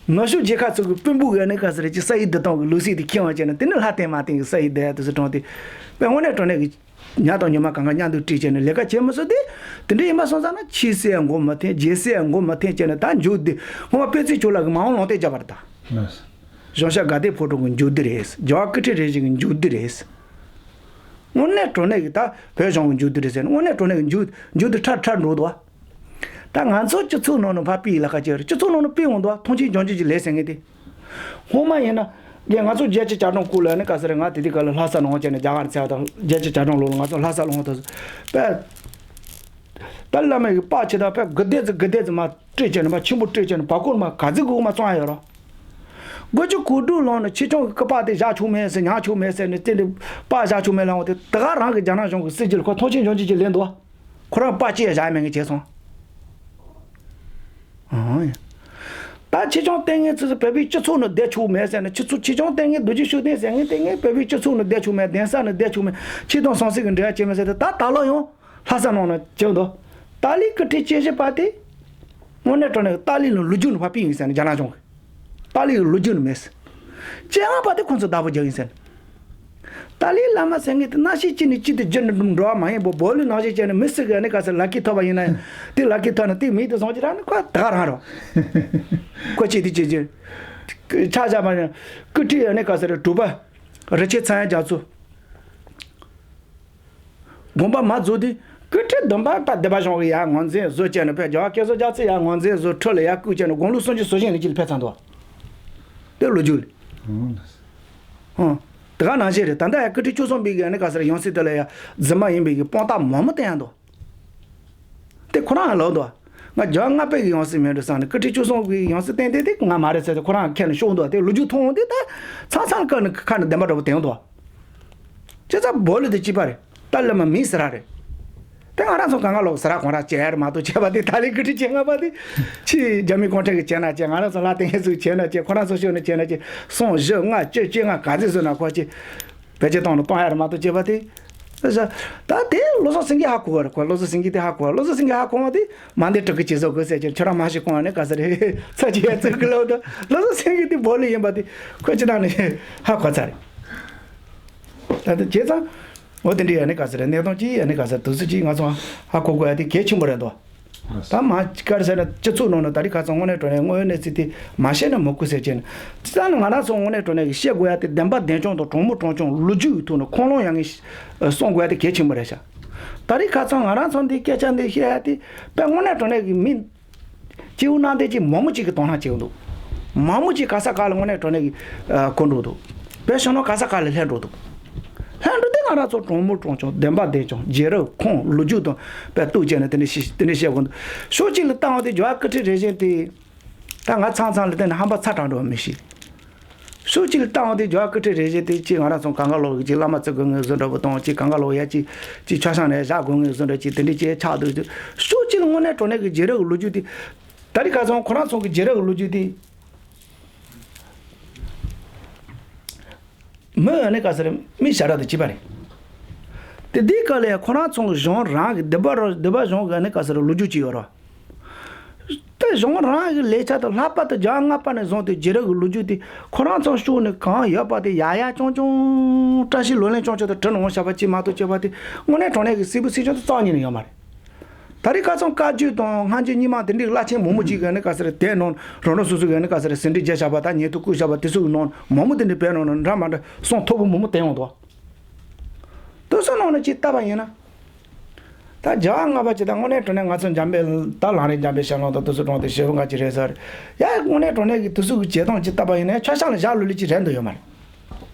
ནུབ་ཕྱོགས་རྒྱལ་ཁབ་ཚོ་གི་དཔོན་པོ་གི་ཨ་ནི་ག་ཟེར་རེད་ཅིག་ས་ཡི་བདུད་སྟོང་གི་ལུགས་སྲོལ་དེ་ཁྱེར་བ་བྱས་ན་དེ་ནི་ལྷ་བསྟེན་མ་བསྟེན་གི་ས་ཡི་བདུད་ཡ་དེ་ཚོ་གྲོངས་ཏེ། དཔེ་དངོས་གནས་དྲང་གནས་གི་ཉ་དང་ཉི་མ་གང་ག་མཉམ་དུ་བསྲེས་བྱས་ནས་ལས་ཀ་བྱེད་མི་སྲིད་དེ། དེ་འདྲ་ཡིན་པ་སོང་ཙང་ན་ཆོས་སྲིད་ཡང་མགོ་མི་ཐེན། རྒྱལ་སྲིད་ཡང་མགོ་མི་ཐེན་བྱས་ནས་ད་མཇུག་བསྡུ་སྔོན་མ་དཔེ་ཚིག་ཆོས་ལགས་ཀྱི་མ་འོངས་ལུང་བསྟན་བརྒྱབ་པ་རེད་ད། གཞུང་ཞབས་དགའ་ལྡན་ཕོ་བྲང་གི་མཇུག་བསྡུ་རེད། རྒྱལ་བ་ཀུན་ཁྲིད་རིམ་བྱོན་གྱི་མཇུག་བསྡུ་རེད། དངོས་གནས་དྲང་གནས་ཀྱི་ད་བོད་གཞུང་གི་མཇུག་བསྡུ་རེད་ཟེར་ནས་དངོས་གནས་དྲང་གནས་ཀྱི་མཇུག་མཇུག་བསྡུ་ཁྲ་ཁྲ་འགྲོ་འདུག་བ། ད་ང་ཚོ་སྤྱི་ཚོགས་ནང་ནས་ཕར་ཕུད་ཡི་ལ་ཁ་ཅིག་རེད། སྤྱི་ཚོགས་ནང་ནས་ཕུད་འོང་འདུག་བ། མཐོང་ཆེན་བྱང་ཆུབ་ཀྱི་ལས་ཟེར་མཁན་དེ། སྔོན་མ་ཡིན་ན། རྒན་ང་ཚོ་རྒྱལ་སྤྱི་བྱ་བྲལ་སྐོར་ལ་ནི་ག་ས་རེད། ང་དེ་དུས་སྐབས་ལ་ལྷ་ས་ལ་འོང་བྱས་ནས་རྒྱ་གར་ཚལ་དང་རྒྱལ་སྤྱི་བྱ་བྲལ་ལོ་ལ་ང་ཚོ་ལྷ་ས་ལ་འོང་དུས་སུ། དཔེ། ད་བླ་མ་ཡི་པར་ཆེ་དང་དཔེ་དགུ་སྡེ་ཙི་དགུ་སྡེ་ཙི་མ་སྤྲད་བྱས་ནས་མ་ཆེན་པོ་སྤྲད་བྱས་ནས་བར་སྐོར་མ་ག་ཚོད་དགོས་མ་བཙོང་ཡ་ཡོད་རོ། དགུ་བཅུ་གོ་དྲུག་ལོ་ནས་ཆེ་ཆུང་གི་སྐུ་པར་དེ་བཞག་ཆོག་མེད་ཟེར་ཉར་ཆོག་མེད་ཟེར་ནས་དེ་འདྲ་པར་བཞག་ཆོག་མེད་ལ་འོང་དེ་ད་ག་རང་གི་རྒྱ་ནག་གཞུང་གི་སྲིད་ཇུས་ལ་ཁོ་མཐོང་ཆེན་བྱང་ཆུབ་ཀྱི་ལེན་འདུག་ཁོ་རང་པར་ཅི་ཡང་བཞག་མེད་ངས་བྱས་སོང་། ཨང་། ད་ཆེ་ཆུང་ལྟས་ངན་ཚོས་བོད་པའི་སྤྱི་ཚོགས་ནང་བསྡད་ཆོག་མེད་ཟེར་ནས་ཆུ་ཚོད་ཆེ་ཆུང་ལྟས་ངན་རྡོ་རྗེ་ཤུགས་ལྡན་ཟེར་ངན་ལྟས་ངན་བོད་པའི་སྤྱི་ཚོགས་ནང་བསྡད་ཆོག་མེད། གདན་ས་ནང་བསྡད་ཆོག་མེད། ཆོས་དང་ཟང་ཟིང་གི་འབྲེལ་བ་བྱེད་མེད་ཟེར་ཏེ་ད་ད་ལོ་ཡང་ལྷ་ས་ནང་ནས་བྱེད་འདུག་ཏཱ་ལའི་སྐུ་ཕྲེང་བཅུ་བཞི་པ་དེ། དངོས་གནས་དྲང་གནས་ཏཱ་ལའི་ལ་ལོ་རྒྱུས་ནང་ཕར་ཕུད་ཡིན་ཟེར་ནས་རྒྱ་ནག་གཞུང་གིས། ཏཱ་ལའི་ལ་ལོ་རྒྱུས་ནང་མེད་ཟེར། བཅོ་ལྔ་པ་དེ་ཁོང་ཚོས་བདག་པོ་རྒྱག་ཡིན་ཟེར་ནས། ཏཱ་ལའི་བླ་མ་ཟེར་མཁན་དེ་རྣམ་ཤེས་གཅིག་ནས་གཅིག་ཏུ་བསྒྱུར་ནས་འགྲོ་བ་མ་ཡིན་པར་སྦོ་ལོའི་ནང་བཞིན་བྱས་ནས་མི་སུ་གིས་ནི་ག་ས་ལག་ཁྱེར་ཐོབ་པ་ཡིན་ན་ཡང་དེ་ལག་ཁྱེར་ཐོབ་ནས་དེ་མིང་དེ་བཟང་ཅིག་རག་ནི་ཁོ་ད་ག་རང་རོ། ཁོ་ཅིག་དེ་ཅིག་ཅིག་ཆ་བཞག་པ་ཡིན་སྐུ་ཕྲེང་ནི་ག་ས་རེ་དྲུག་པ་རིན་ཆེན་ཚངས་དབྱངས་རྒྱ་མཚོ། དགོངས་པ་མ་རྫོགས་དུས་སྐུ་ཕྲེང་བདུན་པ་ད་སྡེ་པ་གཞུང་གི་ཡར་ངོས་འཛིན་བཟོས་བྱས་ནས་ཕར་རྒྱལ་བ་སྐལ་བཟང་རྒྱ་མཚོ་ཡར་ངོས་འཛིན་བཟོས་ཁྲི་ལ་ཡར་བཀུར་བྱས་ནས་དགུང་ལོ་སུམ་ཅུ་སོ་བཞི་ནས་ཅིག་ལ་ཕེབས་ཚར་འདུག་དེ་ལོ་རྒྱུས་རེད། ཨང་། དེ་ག་ནང་བཞིན་རེད། ད་ལྟ་ཡང་སྐུ་ཕྲེང་བཅུ་གསུམ་པའི་གི་ནི་ག་ཟེར་ཡང་སྲིད་དེ་ལ་ཡང་རྫུན་མ་ཡིན་པའི་གི་དཔང་རྟགས་མང་མོ་བསྟན་ཡང་འདུག་དེ་ཁོ་རང་ལ་འདུག་ང་རྒྱལ་བ་ལྔ་པའི་གི་ཡང་སྲིད་མིན་འགྲོ་བསམ་ནས་སྐུ་ཕྲེང་བཅུ་གསུམ་པའི་གི་ཡང་སྲིད་བསྟན་དེ་དེ་ང་མ་རེད་ཟེར་ཏེ་ཁོ་རང་ཁས་ནས་ཤོར་འདུག་དེ་ལོ་རྒྱུས་མཐོང་འོང་དེ་ད་ཚང་ཚང་ཁ་ནས་ཁ་ནས་བདེན་པ་འདྲ་པོ་བསྟན་འདུག་བྱས་ཙང་སྦོ་ལོ་དེ་གཅིག་པ་རེད། ད་ལ་མ་མི་ཟེར་ར་རེད། དེ་ང་རང་ཚོ་གང་ག་ལོག་ཟེར་ར་གོང་ར་བྱས་ཡ་རེད་མ་གཏོགས་བྱས་པ་དེ་ད་ལས་སྐུ་ཕྲེང་བཅོ་ལྔ་པ་དེ་ཕྱི་རྒྱ་མི་ཀོང་ཁྲན་གྱིས་བྱས་ན་བྱས། ང་རང་ཚོ་ལྷ་ལྟས་ངན་ཚོས་བྱས་ན་བྱས། ཁོ་རང་ཚོ་ཤོར་ན་བྱས་ན་བྱས། སོང་བཞི་ལྔ་བཅུ་བཅོ་ལྔ་ག་ཚོད་བཟོས་ན་ཁོ་ཅི་བེད་སྤྱོད་བཏང་ནས་གཏོང་ཡ་རེད་མ་གཏོགས་བྱས་པ་དེ། ད་དེ་བློ་བཟང་སེང་གེ་ཧ་གོ་བ་རེད། ཁོ་བློ་བཟང་སེང་གེ་དེ་ཧ་གོ་བ། བློ་བཟང་སེང་གེ་ཧ་གོ་བ་དེ་མ་འདི་དྲག་གི་བྱེད་བཟོ་དགོས་ཟེར་ཀྱང་ཁྱོད་རང་མ་ཤེས་གོང་ནས་ག་ས་རེད་ཚ་ཅི་ཡ་ཚུགས་གི་ལོག་ད་བློ་བཟང་སེང་གེ་དེ་སྦོ་ལོ་ཡིན་པ་དེ་ཁོ་ཅི་ད་ནས་ཧ་གོ་ཚར་རེད། ད་ལྟ་བྱས་ཙང་། འོ་དེ་འདྲའི་ཡ་ནི་ག་ཟེར་གནས་སྟངས་ཅིག་ཡ་ནི་ག་ཟེར་དུས་ཚོད་ཅིག་ང་ཚོ་ཧ་གོ་དགོས་ཡ་དེ་གལ་ཆེན་པོ་རེད་འདུག་ད་མ་ག་རེ་ཟེར་ན་སྤྱི་ཚོགས་ནང་ན་ད་རེས་ཁ་སང་དངོས་གནས་དྲང་གནས་དངོས་ཡོད་གནས་ཚུལ་དེ་མ་བཤད་ན་མི་དགོས་ཟེར་བྱས་ནས་དེ་ཙང་ནི་ང་རང་ཚོ་དངོས་གནས་དྲང་གནས་ཀྱི་བཤད་དགོས་ཡ་དེ་བདེན་པ་བདེན་དཔང་དང་དྲང་མོ་དྲང་རྐྱང་ལོ་རྒྱུས་ཀྱི་ཐོག་ནས་ཁུངས་ལུང་ཡ་ངས་གསུང་དགོས་ཡ་དེ་གལ་ཆེན་པོ་རེད་ཤག་ད་རེས་ཁ་སང་ང་རང་ཚོ་འདི་སྐད་ཆ་འདི་བཤད་ཡ་དེ་དཔེ་དངོས་གནས་དྲང་གནས་ཀྱི་མི། སྐྱེ་བོ་ནང་བསྟན་ཅིག་མང་མོ་ཅིག་གིས་དོ་སྣང་བྱེད་ཀྱི་འདུག་མང་མོ་ཅིག་ག་ས་ག་ལ་དངོས་གནས་དྲང་གནས་ཀྱི་ཨ་གོ་འགྲོ་འདུག་བོད་ཕྱི་ནང་ག་ས་ག་ལ་ལྷན་འགྲོ་འདུག་ལྷན་འགྲོ་དེ་ང་རང་ཚོ་དྲང་མོ་དྲང་རྐྱང་བདེན་པ་བདེན་རྐྱང་རྗེས་རབས་ཁུངས་ལོ་རྒྱུས་དང་དཔེ་གཏུག་བྱས་ནས་དེ་འདྲ་ཞིག་དེ་འདྲ་བཤད་དགོས་འདུག་ཕྱོགས་གཅིག་ལ་བལྟ་འོང་དུས་རྒྱལ་བ་སྐུ་ཕྲེང་རིམ་བྱོན་དེ་ད་ང་ཚང་ཚང་ལ་བལྟས་ནས་ཧམ་པ་ཚ་དྲགས་འགྲོ་བ་མི་ཤེས། ཕྱོགས་གཅིག་ལ་བལྟ་འོང་དུས་རྒྱལ་བ་སྐུ་ཕྲེང་རིམ་བྱོན་དེ་གཅིག་ང་རང་ཚོ་གང་ག་ལོག་གཅིག་བླ་མ་བརྩི་དགོས་ངེས་བཟོ་འདྲ་པོ་དང་གཅིག་གང་ག་ལོག་ཡ་གཅིག་གཅིག་ཆ་བཞག་ནས་བཞག་དགོས་ངེས་བཟོ་འདྲ་གཅིག་དེ་འདྲ་གཅིག་ཆགས་འདུག་ཕྱོགས་གཅིག་ལ་དངོས་གནས་དྲང་གནས་ཀྱི་རྗེས་རབས་ཀྱི་ལོ་རྒྱུས་དེ་ད་རེས་ཁ་སང་ཁོ་རང་ཚོ་གི་རྗེས་རབས་ཀྱི་ལོ་རྒྱུས་དེ་མི་ཨ་ནི་ག་ཟེར་མི་ཞེ་དྲག་ཏུ་བྱེད་པ་རེད། དེ་དེའི་སྐབས་ལ་ཁོ་རང་ཚོ་གཞུང་རང་གི་སྡེ་པ་ར་སྡེ་པ་གཞུང་གི་ཨ་ནི་ག་ཟེར་ལོ་རྒྱུས་ཅིག་ཡོད་རེད། ད་ གཞུང་རང་གི་ལས་འཆར་དང་ལྷག་པར་དུ་རྒྱལ་བ་ལྔ་པ་ནས་བཟུང་སྟེ་རྒྱུད་རབས་ཀྱི་ལོ་རྒྱུས་དེ་ཁོ་རང་ཚོ་ཤུགས་ནས་གང་ཡོད་པ་དེ་ཡག་ཡག་རྐྱང་རྐྱང་བཀྲ་ཤིས་ལོ་ལོན་རྐྱང་རྐྱང་དུ་བྲིས་ནས་འོང་བཞག་པ་ཅིག་མ་གཏོགས་བྱས་པ་དེ་དངོས་གནས་དྲང་གནས་ཀྱི་གསལ་པོ་གསལ་རྐྱང་དུ་རྩ་བ་ཉིད་ནས་ཡོད་མ་རེད། ད་རེས་ཁ་སང་བཀའ་བརྒྱུད་དང་སྔ་འགྱུར་རྙིང་མ་དེ་འདྲའི་བླ་ཆེན་མང་པོ་ཅིག་གིས་ནི་ག་ཟེར་དེ་ནང་རང་རང་སོ་སོ་གིས་ནི་ག་ཟེར་ཟིན་བྲིས་བརྒྱབ་བཞག་པ་དང་ཉིན་ཐོ་བཀོད་བཞག་པ་དེ་ཚོ་གི་ནང་མང་པོ་དེ་འདྲའི་བོད་ནང་ནས་འདྲ་མ་འདྲ་གསུང་ཐོར་བུ་མང་པོ་བསྟན་ཡོང་འདུག་དེ་ཚོ་ནང་ནས་ཅིག་བལྟས་པ་ཡིན་ན། ད་རྒྱལ་བ་ལྔ་པ་ཅིག་ད་དངོས་གནས་དྲང་གནས་ང་ཚོ་འཇམ་དཔལ་ད་ལམ་རིམ་འཇམ་དཔལ་ཞལ་ལུང་དང་དེ་ཚོ་དྲངས་ཏེ་ཞེ་པོ་འགའ་ཅིག་རེད་ཟེར། ཡ་དངོས་གནས་དྲང་གནས་ཀྱི་དེ་ཚོ་གི་བྱེད་སྟངས་ཅིག་བལྟས་པ་ཡིན་ན་ཡ་མཆོད་བཤམས་ལ་ཞྭ་ལོ་ལེགས་ཅིག་རེད་འདུག་ཡོད་མ་རེད།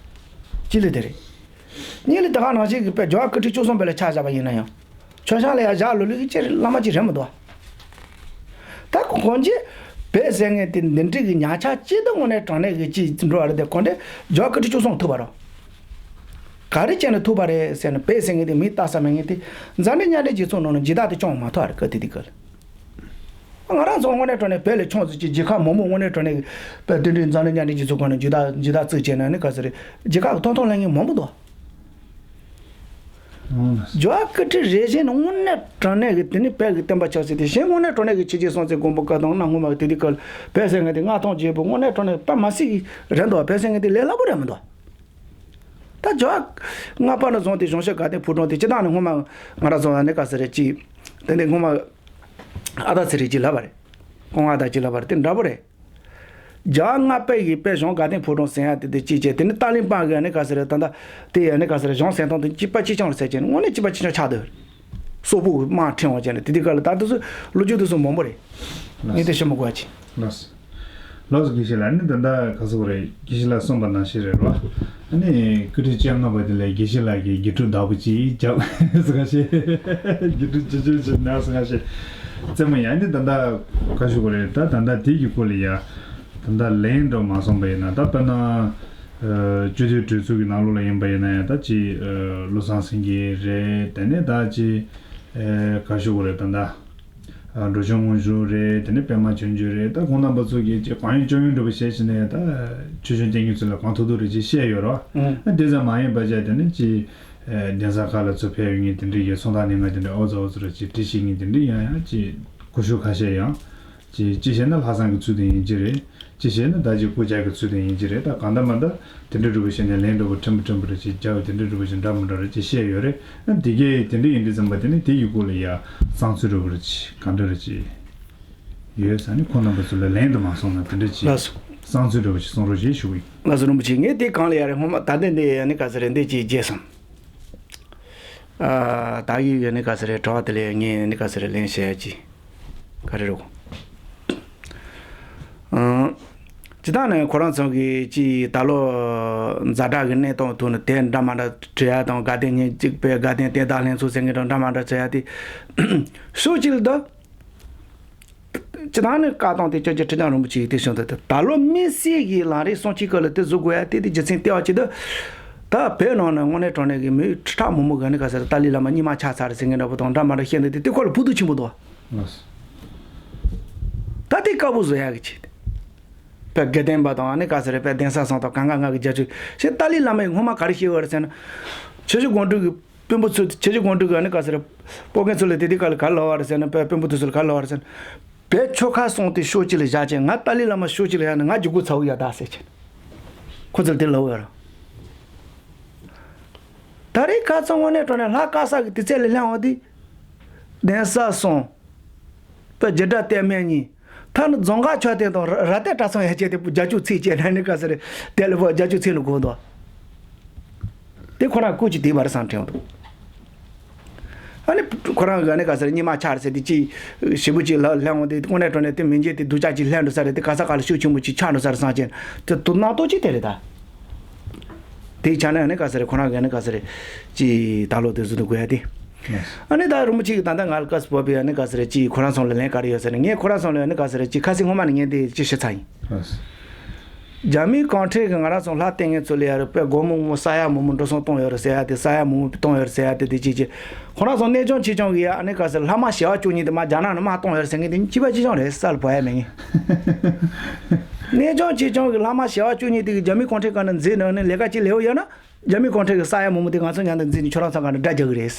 གཅིག་ལ་དེ་རེད། གཉིས་ལ་དེ་ག་ནང་བཞིན་གྱི་དཔེ་རྒྱལ་བ་སྐུ་ཕྲེང་བཅུ་གསུམ་པ་ལ་ཆ་བཞག་པ་ཡིན་ན་ཡང་། མཆོད་བཤམས་ལ་ཡ་ཞྭ་ལོ་ལེགས་ཀྱི་ཅིག་བླ་མ་ཅིག་རེད་མི་འདུག་ད་གོང་ཅི། བོད་ཟེར་མཁན་དེ་འདི་འདྲའི་གི་ཉག་ཆ་ཅིག་ཏུ་དངོས་གནས་དྲང་གནས་གི་ཅིག་འགྲོ་བ་རེད་དེ་གོང་དེ་རྒྱལ་བ་སྐུ་ཕྲེང་བཅུ་གསུམ་ཐུག་པ་རེད། ག་རེ་བྱས་ནས་ཐུག་པ་རེད་ཟེར་ན་བོད་ཟེར་མཁན་དེ་མིང་བཏགས་ས་མེད་མཁན་དེ་མཛངས་བྲེལ་གཉའ་བྲེལ་གྱི་ཚོགས་ནང་ནས་འཇིགས་སྐྲག་དེ་བྱུང་མ་ཐུབ་པ་རེད་སྐབས་དེ་དུས་སྐབས་ལ། ང་རང་ཚོ་དངོས་གནས་དྲང་གནས་བོད་ལ་ཆུང་ཙག་ཅིག་རྒྱལ་ཁབ་མང་པོ་དངོས་གནས་དྲང་གནས་བོད་དེ་འདྲའི་མཛངས་བྲེལ་གཉའ་བྲེལ་གྱི་ཚོགས་ཁང་ནས་འཇིགས་སྐྲག་འཇིགས་སྐྲག་བཙུགས་བྱས་ན་ནི་ག་ཟེར་རེད་རྒྱལ་ཁབ་ཀྱི་ཐོབ་ཐང་ལེན་མཁན་མང་པོ་འདུག་རྒྱལ་བ་སྐུ་ཕྲེང་རེ་བཞིན་ནི་དངོས་གནས་དྲང་གནས་ཀྱི་དེ་ནི་བོད་ཀྱི་བསྟན་པ་ཆབ་སྲིད་དེ་གཞན་དངོས་གནས་དྲང་གནས་ཀྱི་ཆོས་རྒྱལ་སྲོང་བཙན་སྒམ་པོ་སྐབས་དང་གནའ་སྔོན་མ་གི་དེ་དུས་སྐབས་ལ་བོད་ཟེར་མཁན་དེ་མངའ་ཐང་རྒྱས་པོ་དངོས་གནས་དྲང་གནས་དཔེ་མ་སྲིད་ཀྱི་རེད་འདུག་བོད་ཟེར་མཁན་དེ་ལས་སླ་པོ་རེད་མི་འདུག་ད་རྒྱལ་བ་ལྔ་པ་ནས་བཟུང་སྟེ་གཞུང་ཞབས་དགའ་ལྡན་ཕོ་བྲང་དེ་སྤྱིར་བཏང་ནས་སྔོན་མ་ང་རང་ཚོ་ནི་ག་ཟེར་རེད་ཅིག་དེ་ནས་སྔོན་མ་ཨ་ད་ཚེ་རིང་གིས་ལབ་པ་རེད། སྐུ་ངོ་ཨ་ད་ཅིག་ལབ་པ་རེད་དེ་འདྲ་པོ་རེད། རྒྱལ་བ་ལྔ་པའི་གི་དཔེ་གཞུང་དགའ་ལྡན་ཕོ་བྲང་ཟེར་ཡ་དེ་དེ་གཅིག་བྱས་དེ་ནི་ཏཱ་ལའི་པ་གི་ནི་ག་ཟེར་རེད་ད་ལྟ་དེ་ཡ་ནི་ག་ཟེར་རེད་གཞུང་ཟེར་སྟངས་དེ་གཅིག་པ་གཅིག་རྐྱང་རེད་ཟེར་གྱི་ནི་དངོས་གནས་གཅིག་པ་གཅིག་རྐྱང་ཆགས་བསྡད་ཡོད་རེད། སོག་པོ་གི་དམག་ཁྲིད་འོང་བྱས་ནས་དེ་དུས་སྐབས་ལ་ད་དེ་ཚོ་ལོ་རྒྱུས་དེ་ཚོ་མང་པོ་རེད། ངས་དེ་བཤད་མི་དགོས་པ་ཅིག་ལགས་སོ། ལགས་སོ་དགེ་བཤེས་ལགས་ནི་ད་ལྟ་ག་ཟེར་དགོས་རེད་དགེ་བཤེས་ལགས་གསུངས་པ་ནང་བཞིན་རེད་རོ། ཨ་ནི་སྐུ་ཕྲེང་བཅོ་ལྔ་པ་དེ་ལས་དགེ་བཤེས་ལགས་ཀྱིས་དགེ་ཕྲུག་བདག་པོ་ཅིག་བརྒྱབ་ཟེར་ག་ཤེས། དགེ་ཕྲུག་ཅི་ཅི་ཅི་ན་ཟེར་ག་ཤེས། རྩེད་མོ་ཡང་ནི་ད་ལྟ་ག་ཞུ་དགོས་རེད་ད་ད་ལྟ་དེ་གི་སྐོར་ལ་ཡ། ད་ལྟ་ལན་འགྲོ་མ་སོང་པ་ཡིན་ན་ད་དཔེར་ན། སྤྱི་འཐུས་གྲོས་ཚོགས་ཀྱི་ནང་ལོགས་ལ་ཡིན་པ་ཡིན་ན་ཡང་ད་ཅི་བློ་བཟང་སེང་གེ་རེད་དེ་ནས་ད་ཅི། ག་ཞུ་དགོས་རེད་ད་ད། འགྲོ་བྱོན་དངོས་གྲུབ་རེད་དེ་ནས་པད་མ་བྱོན་འགྱུར་རེད་ད་ཁོང་རྣམ་པ་ཚོ་གིས་ཅིག་གང་ཡོད་ཅི་ཡོད་འདྲ་པོ་བྱས་ཕྱིན་ནས་ད་ཆོས་སྐྱོང་རྐྱང་རྐྱང་ཚོ་ལ་གང་ཐུབ་ཐུབ་རེ་ཅིག་བཤད་ཡོད་རོགས། ཨ་དེ་ཙམ་མ་ཡིན་པ་བྱས་དེ་ནས་ཅིག་གདན་ས་ཁག་ལ་ཚུར་ཕེབས་ཡོང་མཁན་དེ་འདྲའི་གི་ཚོང་རྟགས་སྣེ་ལྔ་དེ་འདྲའི་ཨོ་ཙི་ཨོ་ཙི་རེ་ཅིག་བྲིས་ཤེས་མཁན་དེ་འདྲའི་ཡང་ཡང་ཅིག་གོ་ཤུགས་ཁ་ཤས་ཡང་ཅིག་ཅི་བྱས་ན་ལྷག་བསམ་གྱི་ཚུལ་དེ་ཡིན་གྱི་རེད། ཅི་བྱས་ན་ད་ཅིག་སྐུ་ཇག་གི་ཚུལ་དེ་ཡིན་གྱི་རེད་ད་གང་ལྟར་མ་ད་དེ་འདྲ་འདྲ་པོ་བྱས་ནས་ལན་འདྲ་པོ་ཕྲན་བུ་ཕྲན་བུ་རེ་ཅིག་རྒྱག་དེ་འདྲ་འདྲ་པོ་ཅིག་འདྲ་མི་འདྲ་རེ་ཅིག་བཤད་ཡོད་རེད། ཨ་དེ་གས་དེ་འདྲ་ཡིན་དུས་ཙམ་པ་དེ་ནི་དེ་ཡི་སྐོར་ལ་ཡ་བསམ་ཚུལ་འདྲ་པོ་རེ་ཅིག་ག་འདྲ་རེ་ཅིག་ཡོད་ས་ནི་ཁོང་རྣམ་པ་ཚོ་ལ་ལན་དུ་མ་སོང་ན་དེ་འདྲ་ཅིག་ལགས་སོ། བསམ་ཚུལ་འདྲ་པོ་ཅིག་གསུང་རོགས་ཞེས་ཞུ་གི་ཡིན། ལགས་སོ་རིན་པོ་ཆེ་ངས་དེ་གང་ལ་ཡ་རེད་སྔོན་མ་ད་ལྟ་འདི་ཡ་ནི་ག་ཟེར་རེད་འདི་ཅིག་བརྗེད་སོང་། ཨ་ད་ཡུལ་ཡ་ནི་ག་ཟེར་རེད་དྲི་བ་དེ་ལ་ངས་ནི་ག་ཟེར་རེད་ལན་བཤད་ཡ་ཅིག་ག་རེ་རེད་གོ། ཨང་། སྤྱིར་བཏང་ནས་ཁོ་རང་ཚོ་གི་ཅིག་ད་ལོ་ཛ་དྲག་གི་གནས་སྟངས་ཐོག་ནས་དེ་འདྲ་མ་འདྲ་བྲིས་ཡ་དང་དགའ་ལྡན་ཉིན་གཅིག་པའི་དགའ་ལྡན་བསྟན་བདག་ལྷན་ཚོགས་ཟེར་མཁན་དང་འདྲ་མ་འདྲ་བྱས་ཡ་དེ་ཤུགས་ཅིག་ལ་ད། སྤྱིར་བཏང་ནས་བཀའ་གཏོང་དེ་སྐྱབས་རྗེ་ཁྲི་བྱང་རིན་པོ་ཆེ་ཡིས་དེ་གསུངས་ཏེ་ད་ལོ་དམིགས་བསལ་གྱི་ལམ་རིམ་སྲུང་བརྩི་སྐོར་ལ་དེ་བཟོ་དགོས་ཡ་དེ་དེ་རྒྱུ་མཚན་ལྟེ་བ་གཅིག་ཏུ། ད་བོད་ནང་ནས་དངོས་གནས་དྲང་གནས་ཀྱི་མི་ཁྲི་ཕྲག་མང་པོ་ག་ནས་ག་ཟེར་ཏཱ་ལའི་བླ་མ་རྙིང་མ་ཆགས་ཚར་ཟེར་མཁན་འདྲ་པོ་དང་འདྲ་མ་འདྲ་བཤད་འདུག་དེ་དེ་སྐོར་ལ་ཕུགས་འདུན་ཆེན་པོ་འདུག་ད་དེ་དཀར་པོ་བཟོ་ཡག་གི་ཆེད་དུ། དཔེ་དགེ་ལྡན་པ་དང་ཨ་ནི་ག་ཟེར་རེད་དཔེ་གདན་ས་སོང་དང་གང་ག་ང་གི་རྒྱ་ཆོས་ཞེས་ཏཱ་ལའི་བླ་མས་སྔོན་མ་ག་རེ་བཤད་ཡོད་རེད་ཟེར་ན། ཆོས་རྗེ་དགོངས་སྤྲུལ་གྱི་དཔོན་པོ་ཚོས་ཆོས་རྗེ་དགོངས་སྤྲུལ་གྱི་ཨ་ནི་ག་ཟེར་རེད། སྤོ་མཁན་ཚོ་ལ་དེ་དུས་ག་ལ་ག་ལབ་པ་རེད་ཟེར་ན་དཔེ་དཔོན་པོ་དེ་ཚོ་ལ་ག་ལབ་པ་རེད་ཟེར་ན། བོད་ཆོལ་ཁ་གསུམ་དེ་ཕྱོགས་གཅིག་ལ་བཞག་བྱས་ང་ཏཱ་ལའི་བླ་མ་ཕྱོགས་གཅིག་ལ་བཞག་ནས་ང་རྒྱུ་སྒོ་ཚ་བོ་ཡ་ད་ཟེར་བྱས། ཁོ་ཚོ་ལ་དེ་ལབ་ཡོད་རེད། ད་རེས་ཁ་སང་དངོས་གནས་དྲང་གནས་ལྷ་དཀར་ས་གི་དུས་ཚོད་ལ་སླེབས་འོང་དུས། གདན་ས་སོང་། དཔེ་རྒྱུད་གྲྭ་བསྟན་མེད་གཉིས། ད་ནི་རྫོང་ཁ་མཆོད་རྟེན་དང་ར་ར་ཏའི་གྲྭ་ཚང་ཡར་བཅད་དེ་རྒྱ་ཆོས་ཚིག་བཅད་ན་ནི་ག་ཟེར་རེད་དེ་ལ་བོ་རྒྱ་ཆོས་ཚིག་ནི་དགོས་འདུག་དེ་ཁོ་རང་སྐུ་ཅི་དེ་བར་སང་དྲན་འདུག་ཨ་ནི་ཁོ་རང་གི་ཨ་ནི་ག་ཟེར་རྙིང་མ་ཆགས་རེད་ཟེར་དེ་ཅི་ཞེ་པོ་ཅིག་ལ་ལྷན་འོང་དེ་དངོས་གནས་དྲང་གནས་དེ་མི་འཇེ་དེ་སྡུག་ཅག་ཅིག་ལྷན་འགྲོ་ས་རེད་དེ་ག་ས་ག་ལ་ཤུགས་ཆེན་པོ་ཅིག་ཆགས་འགྲོ་ས་རེད་སང་ཅན་དེ་དུ་སྣང་སྟོབས་ཅིག་དེ་རེད་ད། དེའི་ཆ་ནས་ཨ་ནི་ག་ཟེར་རེད་ཁོ་རང་གི་ཨ་ནི་ག་ཟེར་རེད་ཅི་ད་ལོ་དེ་ཚོ་དུ་དགོས་ཡ་དེ། ཨ་ནི་ད་རིན་པོ་ཆེ་གི་ད་ལྟ་ང་ལ་བཀའ་སྤོབས་པའི་ཨ་ནི་ག་ཟེར་རེད་ཅི་ཁོ་རང་ཚོ་ལ་ལན་ག་རེ་ཡོད་ཟེར་ནས་ངས་ཁོ་རང་ཚོ་ལ་ཨ་ནི་ག་ཟེར་རེད་ཅི་ཁ་སང་སྔོན་མ་ནས་ངས་དེ་ཅི་བཤད་ཚར་ཡིན། རྒྱ་མིའི་གོང་ཁྲན་གྱིས་ང་རང་ཚོ་ལྷ་བསྟེན་མཁན་ཚོ་ལ་ཡ་རུ་དཔེ་སྒོར་མོ་སྒོར་མོ་ས་ཡ་མང་པོ་འགྲོ་སོང་གཏོང་ཡོད་རེད་ཟེར་ཡ་དེ་ས་ཡ་མང་པོ་གཏོང་ཡོད་རེད་ཟེར་ཡ་དེ་དེ་ཅི་ཅི་ཁོ་རང་ཚོ་གནས་ཆུང་ཆེ་ཆུང་གི་ཡ་ཨ་ནི་ག་ཟེར་ལྷ་མ་ཞལ་བ་བཅུ་གཉིས་དེ་མ་རྒྱ་ནག་ནས་མ་གཏོང་ཡོད་རེད་ཟེར་མཁན་དེ་གཅིག་པ་གཅིག་རྐྱང་རེད་ས་ལ་བབ་ཡ་མེད་ངེས། གནས་ཆུང་ཆེ་ཆུང་གི་ལྷ་མ་ཞལ་བ་བཅུ་གཉིས་དེ་གི་རྒྱ་མིའི་གོང་ཁྲན་ག་ནས་འཛིན་ནས་ནི་ལས་ཀ་ཅིག་ལས་འོ་ཡོད་ན། རྒྱ་མི་གུང་ཁྲན་གྱི་ས་ཡ་མང་པོ་དེ་ང་ཚོ་མཉམ་དུ་འཛིང་ནས་ཁྱོད་རང་ཚོ་ག་ནས་དགྲ་རྒྱག་གི་རེད།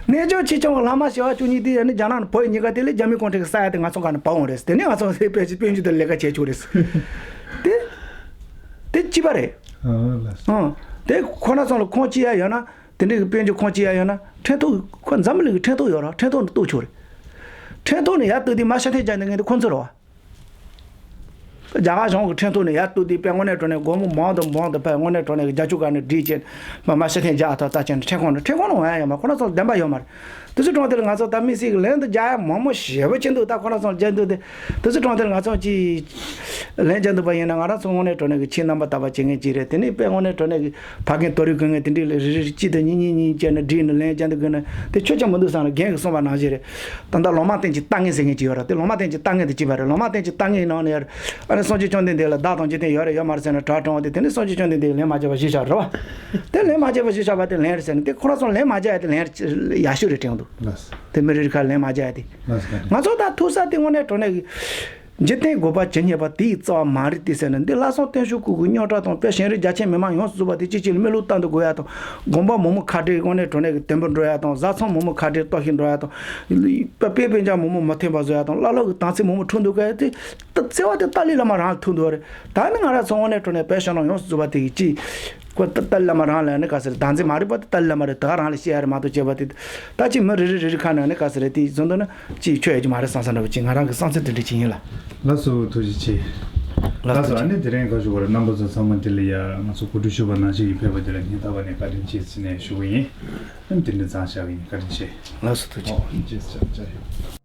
གནས་མཆོག་ཆེ་ཆུང་གི་བླ་མ་བྱེ་བ་བཅུ་གཉིས་དེ་ཡང་ནི་རྒྱ་ནག་ནས་བོད་ཡིག་གཉིས་ཀ་དེ་ལས་རྒྱ་མི་གུང་ཁྲན་གྱི་ས་ཡ་དེ་ང་ཚོ་ག་ནས་བབས་འོང་རེད། དེ་ནས་ང་ཚོ་དཔེ་ཆ་དཔེ་མཇུག་དེ་ལས་ཀ་བྱེད་ཆོག་རེད། དེ་དེ་གཅིག་པ་རེད། ཨ་ལགས་སོ། ཨང་། དེ་ཁོ་ན་ཚོ་ལ་ཁུངས་ཅི་ཡ་ཡོད་ན། དེ་འདྲའི་གི་དཔེ་མཇུག་ཁུངས་ཅི་ཡ་ཡོད་ན། ཕྲན་ཐོགས་ཁོ་འཛམ་བུ་གླིང་གི་ཕྲན་ཐོགས་ཡོད་ར། ཕྲན་ཐོགས་ནས་གཏུག་ཆོག་རེད། ཕྲན་ཐོགས་ནས་ཡར་གཏུག་དུས་མར་ཤ་ཐེངས་རྒྱག་ནས་ངས་དེ་ཁོ་ཚོ་རེད་བ། རྒྱ་གར་གཞུང་གི་ཕྲན་ཐོགས་ནས་ཡར་གཏུག་དུས་དཔེ་དངོས་གནས་དྲང་གནས་སྒོར་མོ་མང་དུ་མང་དུ་ཕར་དངོས་གནས་དྲང་གནས་ཀྱི་རྒྱབ་ཆུ་ག་ནས་སྒྲིལ་བྱས་མར་མར་ཤ་ཐེངས་རྒྱག་ཐག་ལྟ་བྱས་ནས་ཕྲན་ཁོང་ནས་ཕྲན་ཁོང་ནས་འོང་ཡ་ཡོད་མ། ཁོ་རང་ཚོ་ལ་བདེན་པ་ཡོད་མ་རེད། དེ་ཚོ་དྲང་དེ་ལ་ང་ཚོ་ད་དམིགས་བསལ་གྱི་ལན་དུ་རྒྱག་ཡ་མང་མོ་ཞེ་པོ་ཅིག་འདུག་ད་ཁོ་རང་ཚོ་ལ་རྒྱག་འདུག་དེ། དེ་ཚོ་དྲང་དེ་ལ་ང་ཚོ་ཅིག་ལན་རྒྱག་འདུག་པ་ཡིན་ན། ང་རང་ཚོ་དངོས་གནས་དྲང་གནས་ཀྱི་ཁྱེད་རྣམ་པ་ལྟ་བུ་བྱེད་མཁན་ཅིག་རེད། དེ་ནས་དཔེ་དངོས་གནས་དྲང་གནས་ཀྱི་ཕ་རྒན་དོ་རིག་དགོས་མཁན་དེ་འདྲས་ལ་རེ་རེ་གཅིག་དང་གཉིས་གཉིས་གཉིས་བྱས་ནས་བསྒྲིགས་ནས་ལན་རྒྱག་འདུག་དགོས་ན་དེ་ཆོག་ཆོག་མི་འདུག་བསམ་ནས། རྒན་གྱིས་གསུངས་པ་ནང་བཞིན་རེད། ད་ལྟ་ལོ་མ་བསྟན་གྱི་ལྟ་ངན་ཟེར་མཁན་ཅིག་ཡོད་རེད། དེ་ལོ་མ་བསྟན་གྱི་ལྟ་ངན་དེ་གཅིག་པ་རེད། ལོ་མ་བསྟན་གྱི་ལྟ་ངན་ནང་ནས་ཡར་ཨ་ནི་སངས་རྒྱས་བཅོམ་ལྡན་འདས་ལ་བདག་དང་འཇིག་རྟེན་ཡོད་རེད་ཡོད་མ་རེད་ཟེར་ནས་གྲགས་དྲངས་པ་དེ། དེ་ནས་སངས་རྒྱས་བཅོམ་ལྡན་འདས་ཀྱིས་ལན་མ་རྒྱག་པ་གཞི་བཞག་རེད་བ། དེ་ལན་མ་རྒྱག་པ་གཞི་བཞག་པ་དེ་ལན་རེད་ཟེར་ནས། དེ་ཁོ་རང་ཚོ་ལན་མ་རྒྱག་ཡ་དེ་ལན་ཡག་ཤོས་རེད་དྲན་འདུག་ལགས་སོ། དེ་མི་རེ་རེ་ཁ་ལན་མ་རྒྱག་ཡ་དེ། ལགས་སོ། ང་ཚོ་ད་ཐུག་ས་དེ་དངོས་གནས་དྲང་གནས་ཀྱི་འཇིག་རྟེན་དགོས་པ་ཇི་སྙེད་པ་དེ་ཡི་རྩ་བ་མ་རེད་དེ་ཟེར་ནས། འདི་ལྷག་བསམ་བརྟན་བཞུགས་སྐུ་གི་རྙོག་དྲ་དང་། དཔེ་གཞན་རིགས་རྒྱ་ཆེན་མི་མང་ཡོངས་སུ་རྫོགས་པ་དེ་གཅིག་གཅིག་ལ་མི་ལུས་བཏང་དུ་དགོས་ཡ་དང་། དགོན་པ་མང་པོ་ཁ་བྲལ་དངོས་གནས་དྲང་གནས་ཀྱི་དུམ་བུར་འགྲོ་ཡ་དང་། བཟའ་ཚང་མང་པོ་ཁ་བྲལ་ལྟོགས་ཤི་འགྲོ་ཡ་དང་། དཔེ་དཔེ་ཆ་མང་པོ་མ་ཐོན་པ་བཟོ་ཡ་དང་། བླ་སློབ་ཀྱི་དམ་ཚིག་མང་པོ་འཁྲུག་འདུག་ག་དེ་བརྩེ་བ་དེ་ཏཱ་ལའི་བླ་མ་རང་ལ་ཐུག་འདུག་རེད། ད་ནི་ང་རང་ཚོ་དངོས་གནས་དྲང་གནས་བོད་གཞོན་ནུ་ཡོངས་སུ་རྫོགས་པ་དེ་གི་ཅིག་ཁོ་ཏཱ་ཏཱ་ལའི་བླ་མ་རང་ལ་ནི་ག་ཟེར་བདག་འཛིན་མ་རེད་པ། ཏཱ་ལའི་བླ་མ་རེད། ད་ག་རང་ལ་བཤད་ཡ་རེད་མ་གཏོགས་བྱས་པ་དེ། ད་ཅིག་མི་རེ་རེ་རེ་རེ་ཁ་ནས་ནི་ག་ཟེར་རེད། དེ་བཟོ་འདུག་ན་ཅིག་ཆོག་ཡ་ཅིག་མ་རེད་བསམ་བསམ་འདྲ་པོ་ཅིག་ང་རང་གི་བསམ་ཚུལ་དེ་འདྲ་ཅིག་ཡིན་ལ། ལགས་སོ། ཐུགས་རྗེ་ཆེ། ལགས་སོ། ཨ་ནི་དེ་རིང་ག་ཞུ་བར་རྣམ་པ་ཚོ་ཚང་མ་དེ་ལ་ཡ་ང་ཚོ་གོ་སྒྲིག་ཞུས་པ་ནང་བཞིན་གྱི་ཕེབས་པ་དེ་ལ་སྙིང་ཐག་པ་ནས་བཀའ་དྲིན་ཆེ་ཟེར་ནས་ཞུ་གི་ཡིན། ཨ་ནི་དེ་འདྲ་ཙང་བཞག་གི་ཡིན། བཀའ་དྲིན་ཆེ། ལགས་སོ། ཐུགས་རྗེ་ཆེ། ཨོ། ཐུགས་རྗེ་ཆེ།